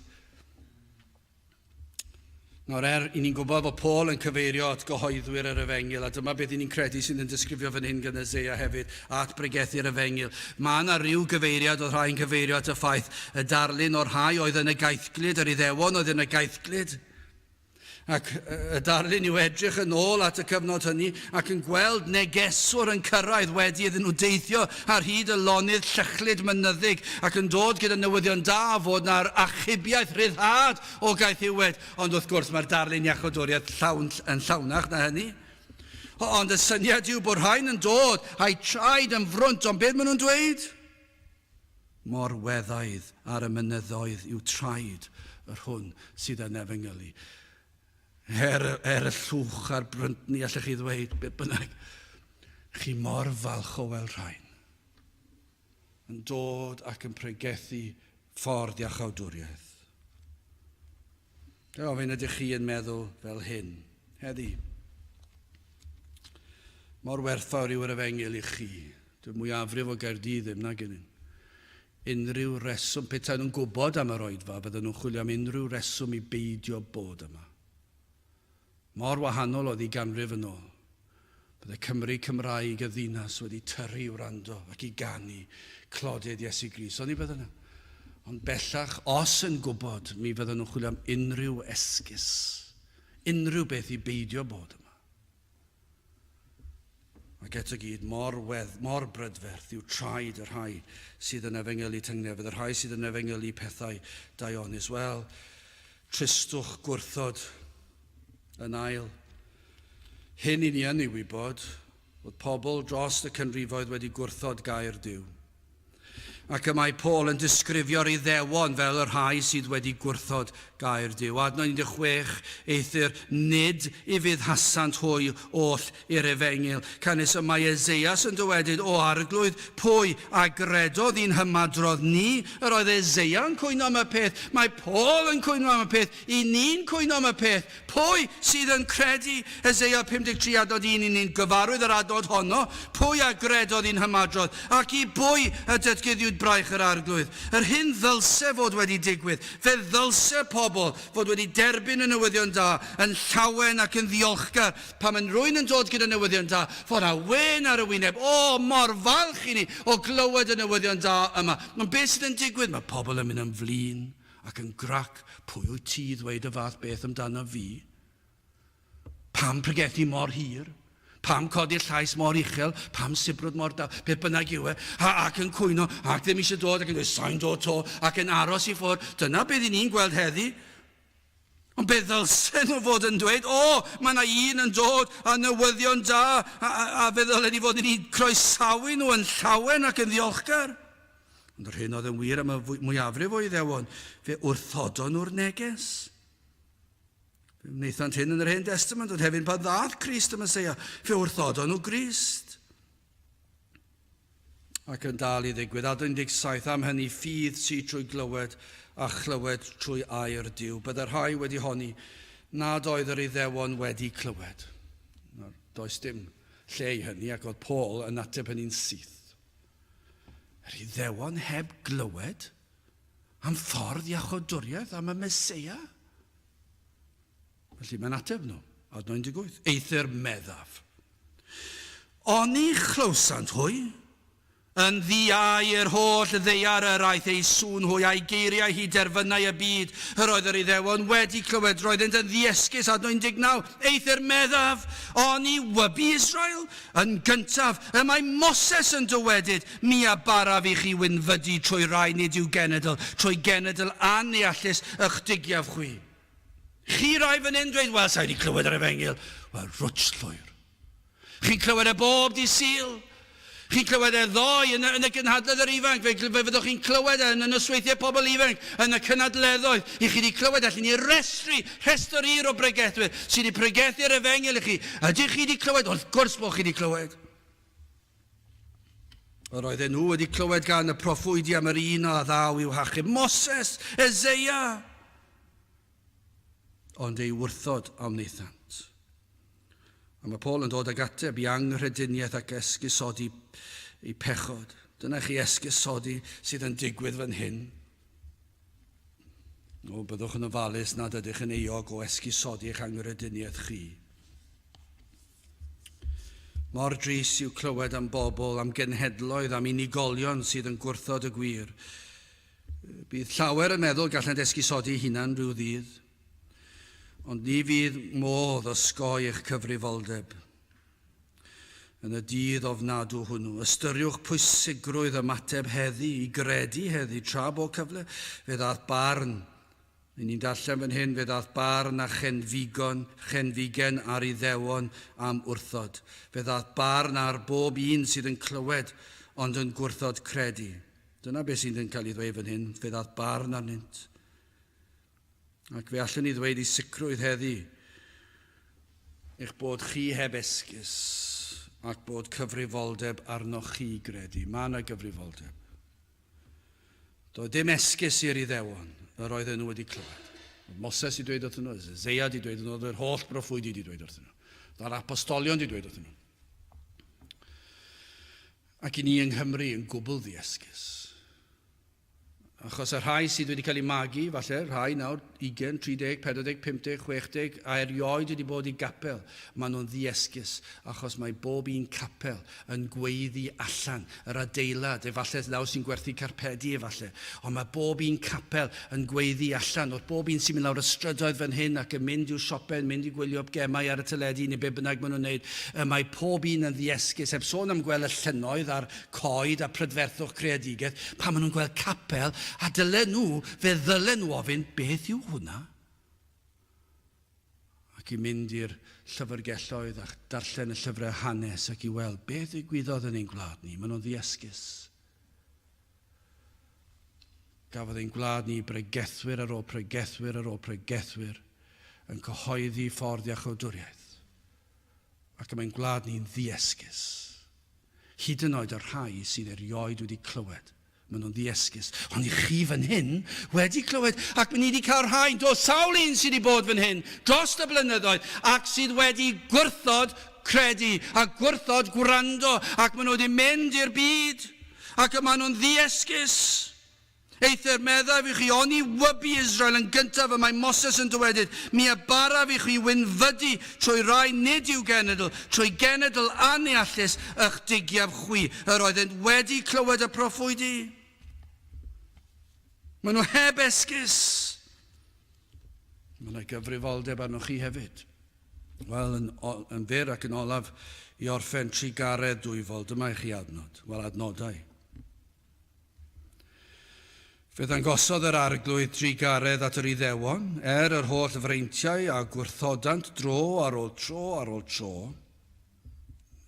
Speaker 1: Nawr, er i ni'n gwybod fod Paul yn cyfeirio at gyhoeddwyr yr efengyl, a dyma beth i ni'n credu sydd yn disgrifio fan hyn gan Eseia hefyd, at bregethu'r efengyl. Mae yna ryw gyfeiriad, oedd rhai'n cyfeirio at y ffaith, y darlun o'r rhai oedd yn y gaethglud, yr Iddewon oedd yn y gaethglud. Ac y darlun yw edrych yn ôl at y cyfnod hynny ac yn gweld negeswr yn cyrraedd wedi iddyn nhw deithio ar hyd y lonydd llychlyd mynyddig ac yn dod gyda newyddion da fod na'r achubiaeth rhyddhad o gaethiwed. Ond wrth gwrs mae'r darlun iachawdwriaeth llawn yn llawnach na hynny. Ond y syniad yw bod rhain yn dod a'u traed yn frwnt, ond beth maen nhw'n dweud? Mor weddaidd ar y mynyddoedd yw traed yr hwn sydd yn efengylu. Er, er y llwch a'r bryntni, allech chi ddweud, beth bynnag, chi mor falch o weld rhain yn dod ac yn pregethu ffordd iachawdwriaeth. Ga i ofyn ydych chi yn meddwl fel hyn heddi? Mor werthfawr yw yr efengyl i chi. Dyw'r mwyafrif o Gaerdydd ddim nag ydyn. Unrhyw reswm, petai nhw'n gwybod am yr oedfa, bydden nhw'n chwilio am unrhyw reswm i beidio bod yma. Mor wahanol oedd hi ganrif yn ôl. Bydde Cymry Cymraeg y ddinas wedi tyrru i wrando ac i ganu clodydd Iesu Grist. Oni bydden nhw? Ond bellach, os yn gwybod, mi fydden nhw'n chwilio am unrhyw esgus, unrhyw beth i beidio bod yma. Ac eto gyd, mor wedd, mor brydferth yw traed y rhai sydd yn efengylu tangnefedd, y rhai sydd yn efengylu pethau daionus. Wel, tristwch gwrthod yn ail. Hyn i ni yn ei wybod, fod pobl dros y canrifoedd wedi gwrthod gair Duw. Ac y mae Paul yn disgrifio'r Iddewon fel y rhai sydd wedi gwrthod gair Duw. Adnod 16, Eithr nid ufuddhasant hwy oll i'r efengyl. Canys y mae Eseias yn dywedyd, O Arglwydd, pwy a gredodd i'n hymadrodd ni? Yr oedd Eseia yn cwyno am y peth, mae Paul yn cwyno am y peth, i ni'n cwyno am y peth. Pwy sydd yn credu? Eseia 53 adnod 1 i ni'n gyfarwydd yr adnod honno. Pwy a gredodd i'n hymadrodd? Ac i bwy y datguddiwyd pryd braich yr Arglwydd. Yr hyn ddylse fod wedi digwydd, fe ddylse pobl fod wedi derbyn y newyddion da yn llawen ac yn ddiolchgar. Pan mae rhywun yn dod gyda newyddion da, fod 'na wên ar y wyneb, o, mor falch i ni o glywed y newyddion da yma. Ond beth sydd yn digwydd? Mae pobl yn mynd yn flin ac yn grac, pwy wyt ti i ddweud y fath beth amdano fi? Pam pregethu mor hir? Pam codi'r llais mor uchel? Pam sibrwd mor dal? Beth bynnag yw e. A, ac yn cwyno, ac ddim eisiau dod, ac yn dweud, sa'n dod to, ac yn aros i ffwrdd. Dyna beth i ni'n gweld heddi. Ond beth ddylsen nhw fod yn dweud? O, mae yna un yn dod a newyddion da, a, a, a fe ddylen ni fod yn ei croesawu nhw yn llawen ac yn ddiolchgar. Ond yr hyn oedd yn wir am y mwyafrif o Iddewon, fe wrthodon nhw'r neges. Fe wnaethant hyn yn yr Hen Destament, ond hefyd pan ddaeth Crist y Meseia, fe wrthodon nhw Grist. Ac yn dal i ddigwydd, adnod 17, am hynny ffydd sy trwy glywed a chlywed trwy air Duw. Byddai rhai wedi honni nad oedd yr Iddewon wedi clywed. Nawr, does dim lle i hynny, ac oedd Paul yn ateb hynny'n syth. Yr Iddewon heb glywed? Am ffordd iachawdwriaeth, am y Meseia? Felly mae'n ateb nhw, adnod 18, eithr meddaf. Oni chlywsant hwy? Yn ddiau i'r holl ddaear yr aeth ei sŵn hwy a'i geiriau hyd derfynau y byd. Yr oedd yr Iddewon wedi clywed, roeddynt yn ddiesgus, adnod 19, eithr meddaf, oni wybu Israel? Yn gyntaf, y mae Moses yn dywedyd, Mi a baraf i chi wynfydu trwy rai nid yw genedl, trwy genedl anneallus y'ch digiaf chwi. Chi rai fan hyn dweud, wel, sa i wedi clywed yr efengyl. Wel, rwtsh llwyr. Chi'n clywed e bob dydd Sul. Chi'n clywed e ddoe yn y, yn y gynhadledd yr ifanc, fe, fe fyddwch chi'n clywed e yn y nosweithiau pobl ifanc, yn y cynadleddoedd. I chi wedi clywed, allen ni restru rhestr hir o bregethwyr sydd wedi pregethu'r efengyl i chi. Ydych chi wedi clywed? Wrth gwrs bod chi wedi clywed. Yr oedden nhw wedi clywed gan y proffwydi am yr un a ddaw i'w hachub, Moses, Eseia. Ond ei wrthod a wnaethant. A mae Paul yn dod ag ateb i anghrediniaeth ac esgusodi eu pechod. Dyna chi esgusodi sydd yn digwydd fan hyn. O, byddwch yn ofalus nad ydych yn euog o esgusodi eich anghrediniaeth chi. Mor drist yw clywed am bobl, am genhedloedd, am unigolion sydd yn gwrthod y gwir. Bydd llawer yn meddwl gallent esgusodi hunan rhyw ddydd, ond ni fydd modd osgoi eich cyfrifoldeb. Yn y dydd ofnadw hwnnw, ystyriwch pwysigrwydd ymateb heddi i gredu heddi tra bo cyfle. Fe ddaeth barn Ry'n ni'n darllen fan hyn, fe ddaeth barn a chenfigon, chenfigen ar Iddewon am wrthod. Fe ddaeth barn ar bob un sydd yn clywed ond yn gwrthod credu. Dyna beth sydd yn cael ei ddweud fan hyn, fe ddaeth barn arnynt. Ac fe allwn ni ddweud i sicrwydd heddi eich bod chi heb esgus ac bod cyfrifoldeb arnoch chi gredu. Mae yna gyfrifoldeb. Doedd dim esgus i'r Iddewon yr oedden nhw wedi clywed. Oedd Moses wedi dweud wrthyn nhw, Eseia wedi dweud wrthyn nhw, oedd yr holl broffwydi wedi dweud wrthyn nhw. Oedd yr apostolion wedi dweud wrthyn nhw. Ac i ni yng Nghymru yn gwbl ddiesgus. Achos y rhai sydd wedi cael eu magu, falle, rhai nawr, 20, 30, 40, 50, 60, a erioed wedi bod i gapel, maen nhw'n ddiesgus, achos mae bob un capel yn gweiddi allan yr adeilad, efallai nawr sy'n gwerthu carpedi efallai, ond mae bob un capel yn gweiddi allan wrth bob un sy'n mynd lawr y strydoedd fan hyn ac yn mynd i'w siopau, yn mynd i gwylio gemau ar y teledu neu be bynnag maen nhw'n wneud, y mae pob un yn ddiesgus, heb sôn am gweld y llynnoedd a'r coed a prydferthwch creadigaeth, pan maen nhw'n gweld capel, a dylen nhw, fe ddylen nhw ofyn, beth yw hwnna? Ac i mynd i'r llyfrgelloedd a darllen y llyfrau hanes ac i weld beth ddigwyddodd yn ein gwlad ni. Maen nhw'n ddiesgus. Gafodd ein gwlad ni bregethwyr ar ôl pregethwyr ar ôl pregethwyr yn cyhoeddi ffordd iachawdwriaeth. Ac y mae'n gwlad ni'n ddiesgus. Hyd yn oed y rhai sydd erioed wedi clywed Maen nhw'n ddiesgus. Ond i chi fan hyn wedi clywed, ac ni wedi cael rhai, do, sawl un sydd wedi bod fan hyn dros y blynyddoedd, ac sydd wedi gwrthod credu a gwrthod gwrando, ac maen nhw wedi mynd i'r byd. Ac y maen nhw'n ddiesgus. Eithr meddaf i chi, oni wybu Israel yn gyntaf y mae Moses yn dywedyd, Mi a baraf i chwi wynfydu trwy rai nid yw genedl, trwy genedl anneallus ych digiaf chwi. Yr oeddent wedi clywed y proffwydi. Maen nhw heb esgus. Mae yna gyfrifoldeb arnoch chi hefyd. Wel, yn, yn fyr ac yn olaf, i orffen trugaredd dwyfol, dyma i chi adnod. Wel, adnodau. Fe ddangosodd yr Arglwydd drugaredd at yr Iddewon, er yr holl freintiau a gwrthodant dro ar ôl tro ar ôl tro.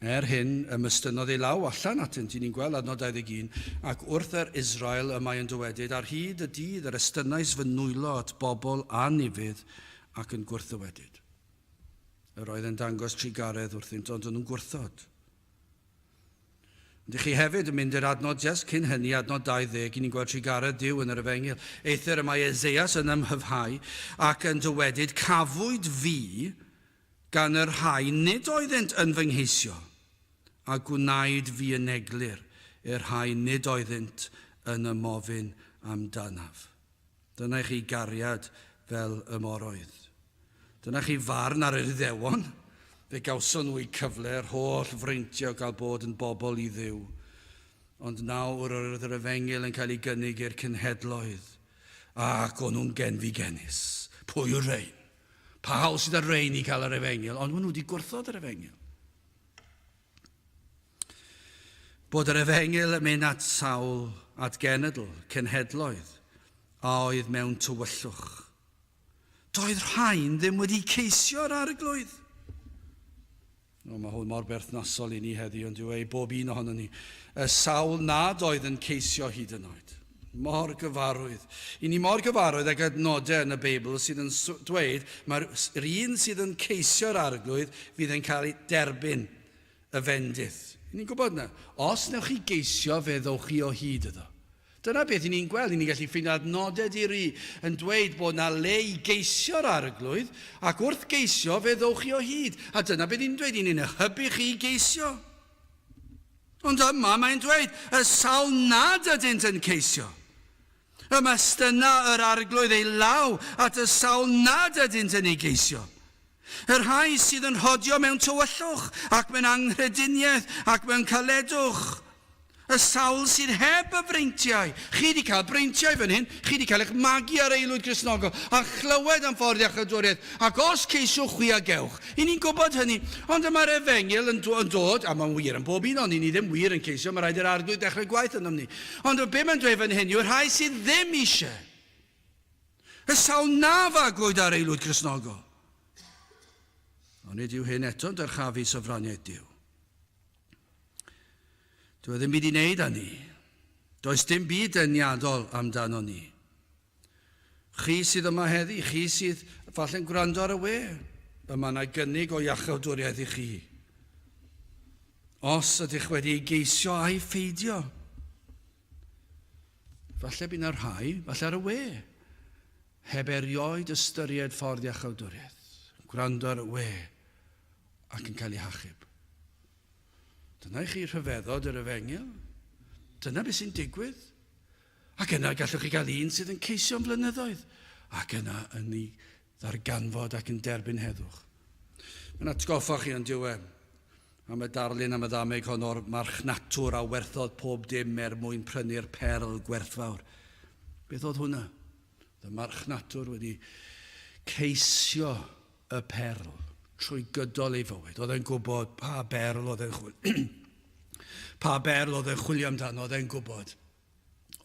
Speaker 1: Er hyn, ymestynnodd ei law allan atynt, i ni'n gweld adnod 21, ac wrth yr Israel y mae yn dywedyd, ar hyd y dydd yr estynnais fy nwylo at bobl anufudd ac yn gwrthddywedyd. Yr oedd yn dangos trugaredd wrthynt, ond yn nhw'n gwrthod. Ond i chi hefyd yn mynd i'r adnod jest cyn hynny, adnod 20, i ni'n gweld trugaredd Duw yn yr Efengyl. Eithr y mae Eseias yn ymhyfhau ac yn dywedyd, Cafwyd fi gan y rhai nid oeddynt yn fy ngheisio, a gwnaed fi yn eglur i'r rhai nid oeddynt yn ymofyn amdanaf. Dyna i chi gariad fel y moroedd. Dyna chi farn ar yr Iddewon. Fe gawson nhw eu cyfle, yr holl freintiau o gael bod yn bobl i Dduw. Ond nawr yr oedd yr efengyl yn cael ei gynnig i'r cenhedloedd, ac o'n nhw'n genfigennus. Pwy yw'r rhein? Pa hawl sydd ar rein i cael yr efengyl? Ond maen nhw wedi gwrthod yr efengyl. Bod yr efengyl yn mynd at sawl, at genedl, cenhedloedd, a oedd mewn tywyllwch. Doedd rhain ddim wedi ceisio'r arglwydd. O, mae hwn mor berthnasol i ni heddi, ond yw e i bob un ohonon ni. Y sawl nad oedd yn ceisio hyd yn oed. Mor gyfarwydd. I ni mor gyfarwydd ag adnodau yn y Beibl sydd yn dweud mae'r un sydd yn ceisio'r arglwydd fydd yn cael ei derbyn y fendith. I ni'n gwybod yna. Os newch chi geisio, fe ddowch chi o hyd iddo. Dyna beth i ni'n gweld. I ni'n gallu ffeindio adnodau di-ri yn dweud bod na le i geisio'r arglwydd, ac wrth geisio fe ddowch chi o hyd. A dyna beth ni'n dweud, i ni'n eich hybu chi i geisio. Ond yma mae'n dweud, y sawl nad ydynt yn ceisio. Ymestyna yr arglwydd ei law at y sawl nad ydynt yn ei geisio. Y rhai sydd yn rhodio mewn tywyllwch ac mewn anghrediniaeth ac mewn caledwch. Y sawl sydd heb y freintiau. Chi wedi cael breintiau fan hyn, chi wedi cael eich magu ar aelwyd Gristnogol a chlywed am ffordd iachawdwriaeth, ac os ceisiwch chwi a gewch. I ni'n gwybod hynny, ond y mae'r efengyl yn, yn dod, a mae'n wir yn bob un o'n ni, ni ddim wir yn ceisio, mae rhaid i'r arglwydd dechrau gwaith ynom ni. Ond be mae'n dweud fan hyn yw'r rhai sydd ddim eisiau. Y sawl na fagwyd ar aelwyd Gristnogol. Ond nid yw hyn eto'n dyrchafu sofraniaeth Duw. Dyw e ddim byd i wneud â ni. Does dim byd deniadol amdano ni. Chi sydd yma heddi, chi sydd falle'n gwrando ar y we, y mae yna gynnig o iachawdwriaeth i chi. Os ydych wedi ei geisio a'i pheidio, falle bydd yna rhai, falle ar y we, heb erioed ystyried ffordd iachawdwriaeth, gwrando ar y we ac yn cael eu hachub. Dyna i chi rhyfeddod yr efengyl. Dyna beth sy'n digwydd. Ac yna gallwch chi gael un sydd yn ceisio am flynyddoedd, ac yna yn ei ddarganfod ac yn derbyn heddwch. Mae'n atgoffa chi ond yw e am y darlun am y ddameg hon o'r marchnatwr a werthodd pob dim er mwyn prynu'r perl gwerthfawr. Beth oedd hwnna? Y marchnatwr wedi ceisio y perl trwy gydol ei fywyd. Oedd e'n gwybod pa berl oedd e'n chwilio. pa berl oedd e'n chwilio amdano, oedd e'n gwybod.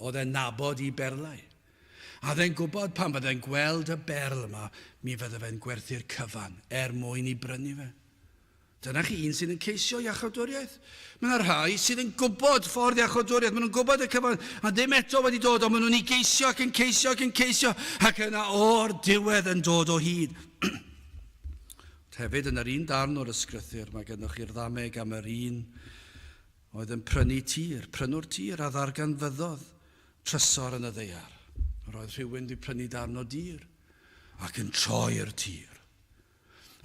Speaker 1: Oedd e'n nabod i berlau. A oedd e'n gwybod pan fydde'n gweld y berl yma, mi fydde fe'n gwerthu'r cyfan er mwyn i brynu fe. Dyna chi un sydd yn ceisio iachawdwriaeth. Mae yna rhai sydd yn gwybod ffordd iachawdwriaeth, maen nhw'n gwybod y cyfan, a ddim eto wedi dod, ond maen nhw'n ei geisio ac yn ceisio ac yn ceisio, ac yna o'r diwedd yn dod o hyd. Hefyd, yn yr un darn o'r ysgrythur, mae gennych chi'r ddameg am yr un oedd yn prynu tir, prynwr tir a ddarganfyddodd trysor yn y ddaear. Roedd rhywun wedi prynu darn o dir ac yn troi'r tir.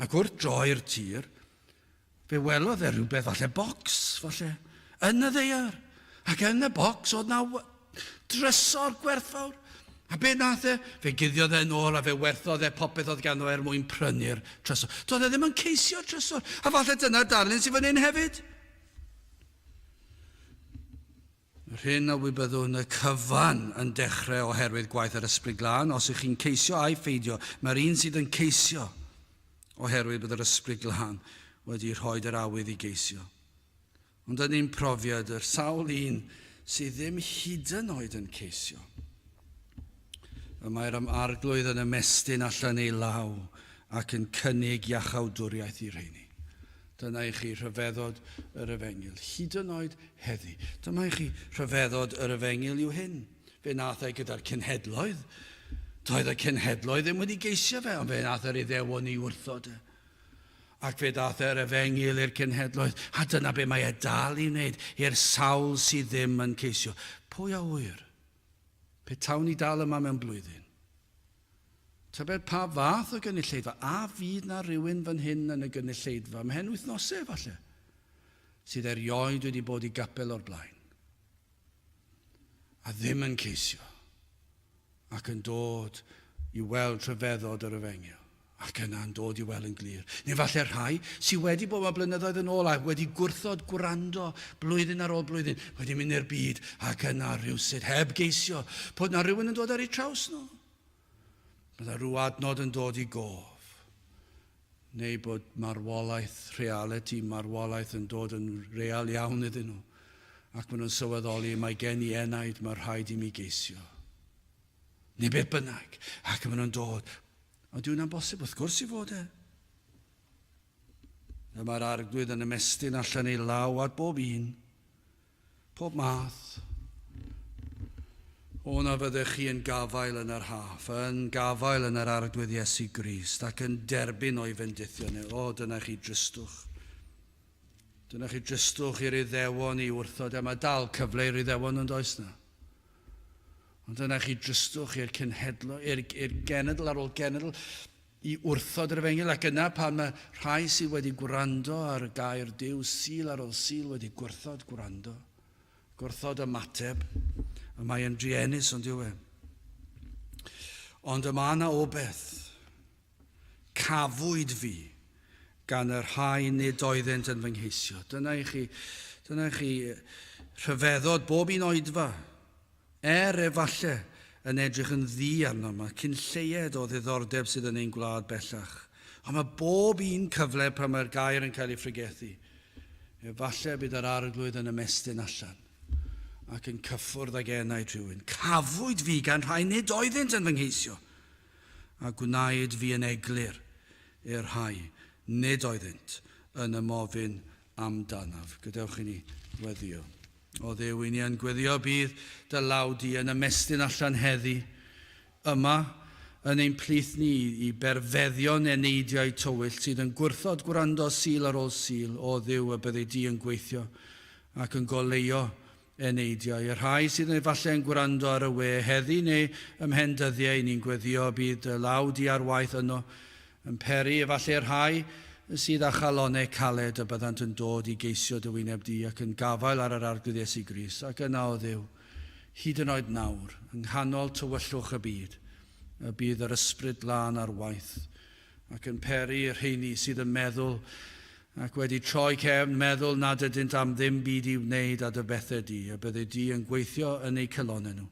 Speaker 1: Ac wrth droi'r tir, fe welodd e rhywbeth, falle bocs, falle, yn y ddaear. Ac yn y bocs oedd na drysor gwerthfawr. A be nath e? Fe guddiodd e yn ôl a fe werthodd e popeth oedd ganddo er mwyn prynu'r trysor. Doedd e ddim yn ceisio trysor. A falle dyna'r darlun sydd fan hyn hefyd. Yr hyn a wybyddwn y cyfan yn dechrau oherwydd gwaith yr Ysbryd Glân, os ych chi'n ceisio ai pheidio, mae'r un sydd yn ceisio oherwydd bod yr Ysbryd Glân wedi rhoi yr awydd i geisio. Ond yn ein profiad, yr sawl un sydd ddim hyd yn oed yn ceisio. Y mae'r Arglwydd yn ymestyn allan ei law ac yn cynnig iachawdwriaeth i rheini. Dyna i chi rhyfeddod yr efengyl, hyd yn oed heddi. Dyma i chi rhyfeddod yr efengyl yw hyn. Fe nath e gyda'r cenhedloedd. Doedd y cenhedloedd ddim wedi geisio fe, ond fe nath yr Iddewon i wrthod e. Ac fe ddaeth yr efengyl i'r cenhedloedd, a dyna be mae e dal i wneud i'r sawl sydd ddim yn ceisio. Pwy a ŵyr? Pe tawn ni dal yma mewn blwyddyn, tybed pa fath o gynulleidfa, a fydd na rywun fan hyn yn y gynulleidfa, ymhen wythnosau efallai, sydd erioed wedi bod i gapel o'r blaen, a ddim yn ceisio, ac yn dod i weld rhyfeddod yr efengyl, ac yna'n dod i weld yn glir. Neu falle rhai sydd wedi bod yma blynyddoedd yn ôl a wedi gwrthod gwrando blwyddyn ar ôl blwyddyn, wedi mynd i'r byd ac yna rhywsut heb geisio bod na rhywun yn dod ar eu traws nhw. Byddai rhyw adnod yn dod i gof, neu bod marwolaeth, realiti marwolaeth yn dod yn real iawn iddyn nhw, ac maen nhw'n sylweddoli, mae gen i enaid, mae rhaid i mi geisio. Neu beth bynnag, ac maen nhw'n dod. Ond dyw hwnna'n bosib, wrth gwrs i fod e. Dyma'r Arglwydd yn ymestyn allan ei law at bob un, Pob math. O na fyddech chi yn gafael yn yr haff, yn gafael yn yr Arglwydd Iesu Grist, ac yn derbyn o'i fendithion e. O, dyna chi dristwch. Dyna chi dristwch i'r Iddewon i wrthod e. Mae dal cyfle i'r Iddewon yn does na. Ond dyna chi dristwch i'r cenhedlo, i'r genedl ar ôl genedl, i wrthod yr efengyl, ac yna pan mae rhai sydd wedi gwrando ar gair Duw, Sul ar ôl Sul, wedi gwrthod gwrando, gwrthod ymateb, y mae yn druenus ond yw e. Ond y mae yna obeth. Cafwyd fi gan y rhai nid oeddent yn fy ngheisio. Dyna i chi, dyna i chi rhyfeddod bob un oedfa. Er, efalle, yn edrych yn ddu arnom, mae cyn lleied o ddiddordeb sydd yn ein gwlad bellach. Ond mae bob un cyfle pan mae'r gair yn cael ei phregethu, efalle bydd yr Arglwydd yn ymestyn allan ac yn cyffwrdd ag enaid rhywun. Cafwyd fi gan rhai nid oeddynt yn fy ngheisio, a gwnaed fi yn eglur i'r rhai nid oeddynt yn ymofyn amdanaf. Gadewch i ni weddïo. O Dduw, i ni yn gweddio bydd dy law di yn ymestyn allan heddi, yma, yn ein plith ni, i berfeddion eneidiau tywyll sydd yn gwrthod gwrando Sul ar ôl Sul, o Dduw, y byddi di yn gweithio ac yn goleuo eneidiau. Y rhai sydd efallai yn gwrando ar y we heddi neu ymhen dyddiau, i ni'n gweddio bydd dy law di ar waith yno, Yn peri efallai y rhai sydd â chalonnau caled y byddant yn dod i geisio dy wyneb di ac yn gafael ar yr Arglwydd Iesu Grist, ac yna, O Dduw, hyd yn oed nawr, yng nghanol tywyllwch y byd, y bydd yr Ysbryd Glân ar waith, ac yn peri i'r rheini sydd yn meddwl ac wedi troi cefn, meddwl nad ydynt am ddim byd i wneud â dy bethau di, y byddi di yn gweithio yn eu calonnau nhw,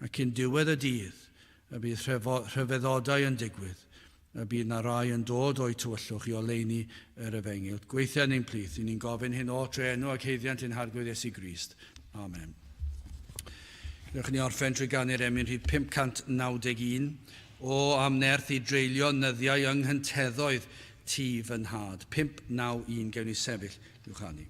Speaker 1: ac cyn diwedd y dydd, Y bydd rhyfeddodau yn digwydd, y bydd 'na rai yn dod o'u tywyllwch i oleuni yr efengyl. Gweithia yn ein plith, i ni'n gofyn hyn oll trwy enw ac haeddiant ein Harglwydd Iesu Grist. Amen. Gadewch i ni orffen trwy ganu'r emyn rhif 591, O am nerth i dreulio nyddiau yng nghynteddoedd tŷ fy nhad. 591, gewn ni sefyll i'w chanu.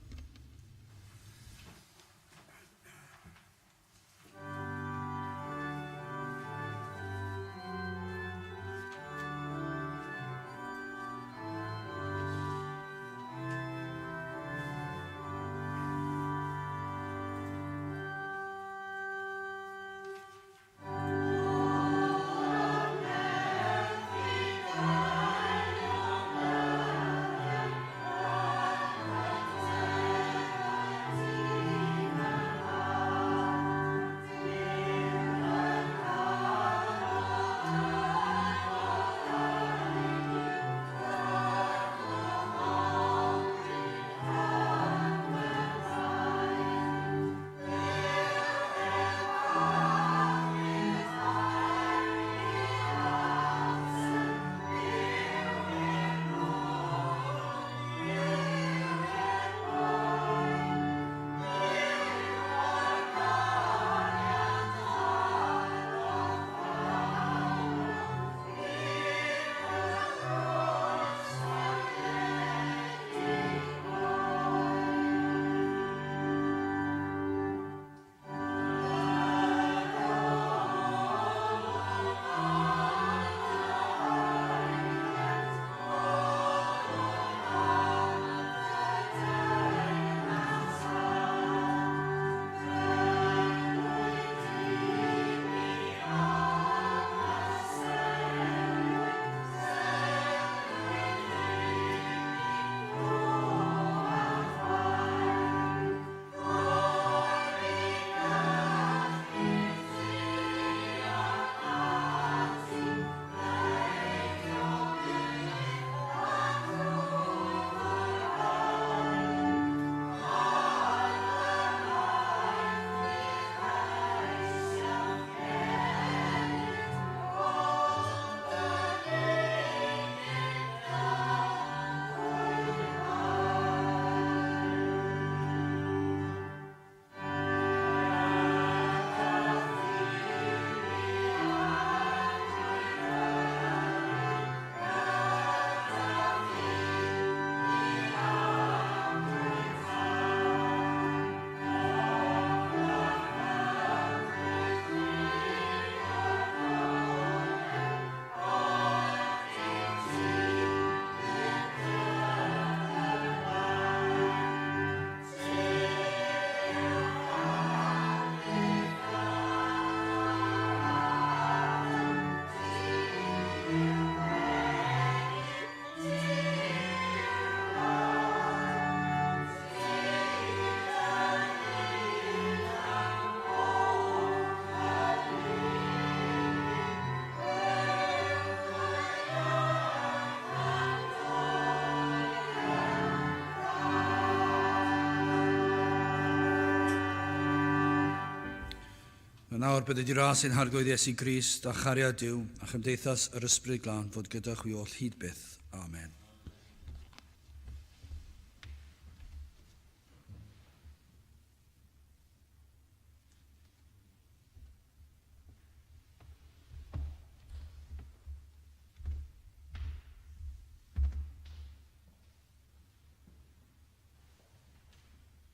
Speaker 1: A nawr bydded i ras ein Harglwydd Iesu Grist a chariad Duw a chymdeithas yr Ysbryd Glân fod gyda chwi oll hyd byth. Amen.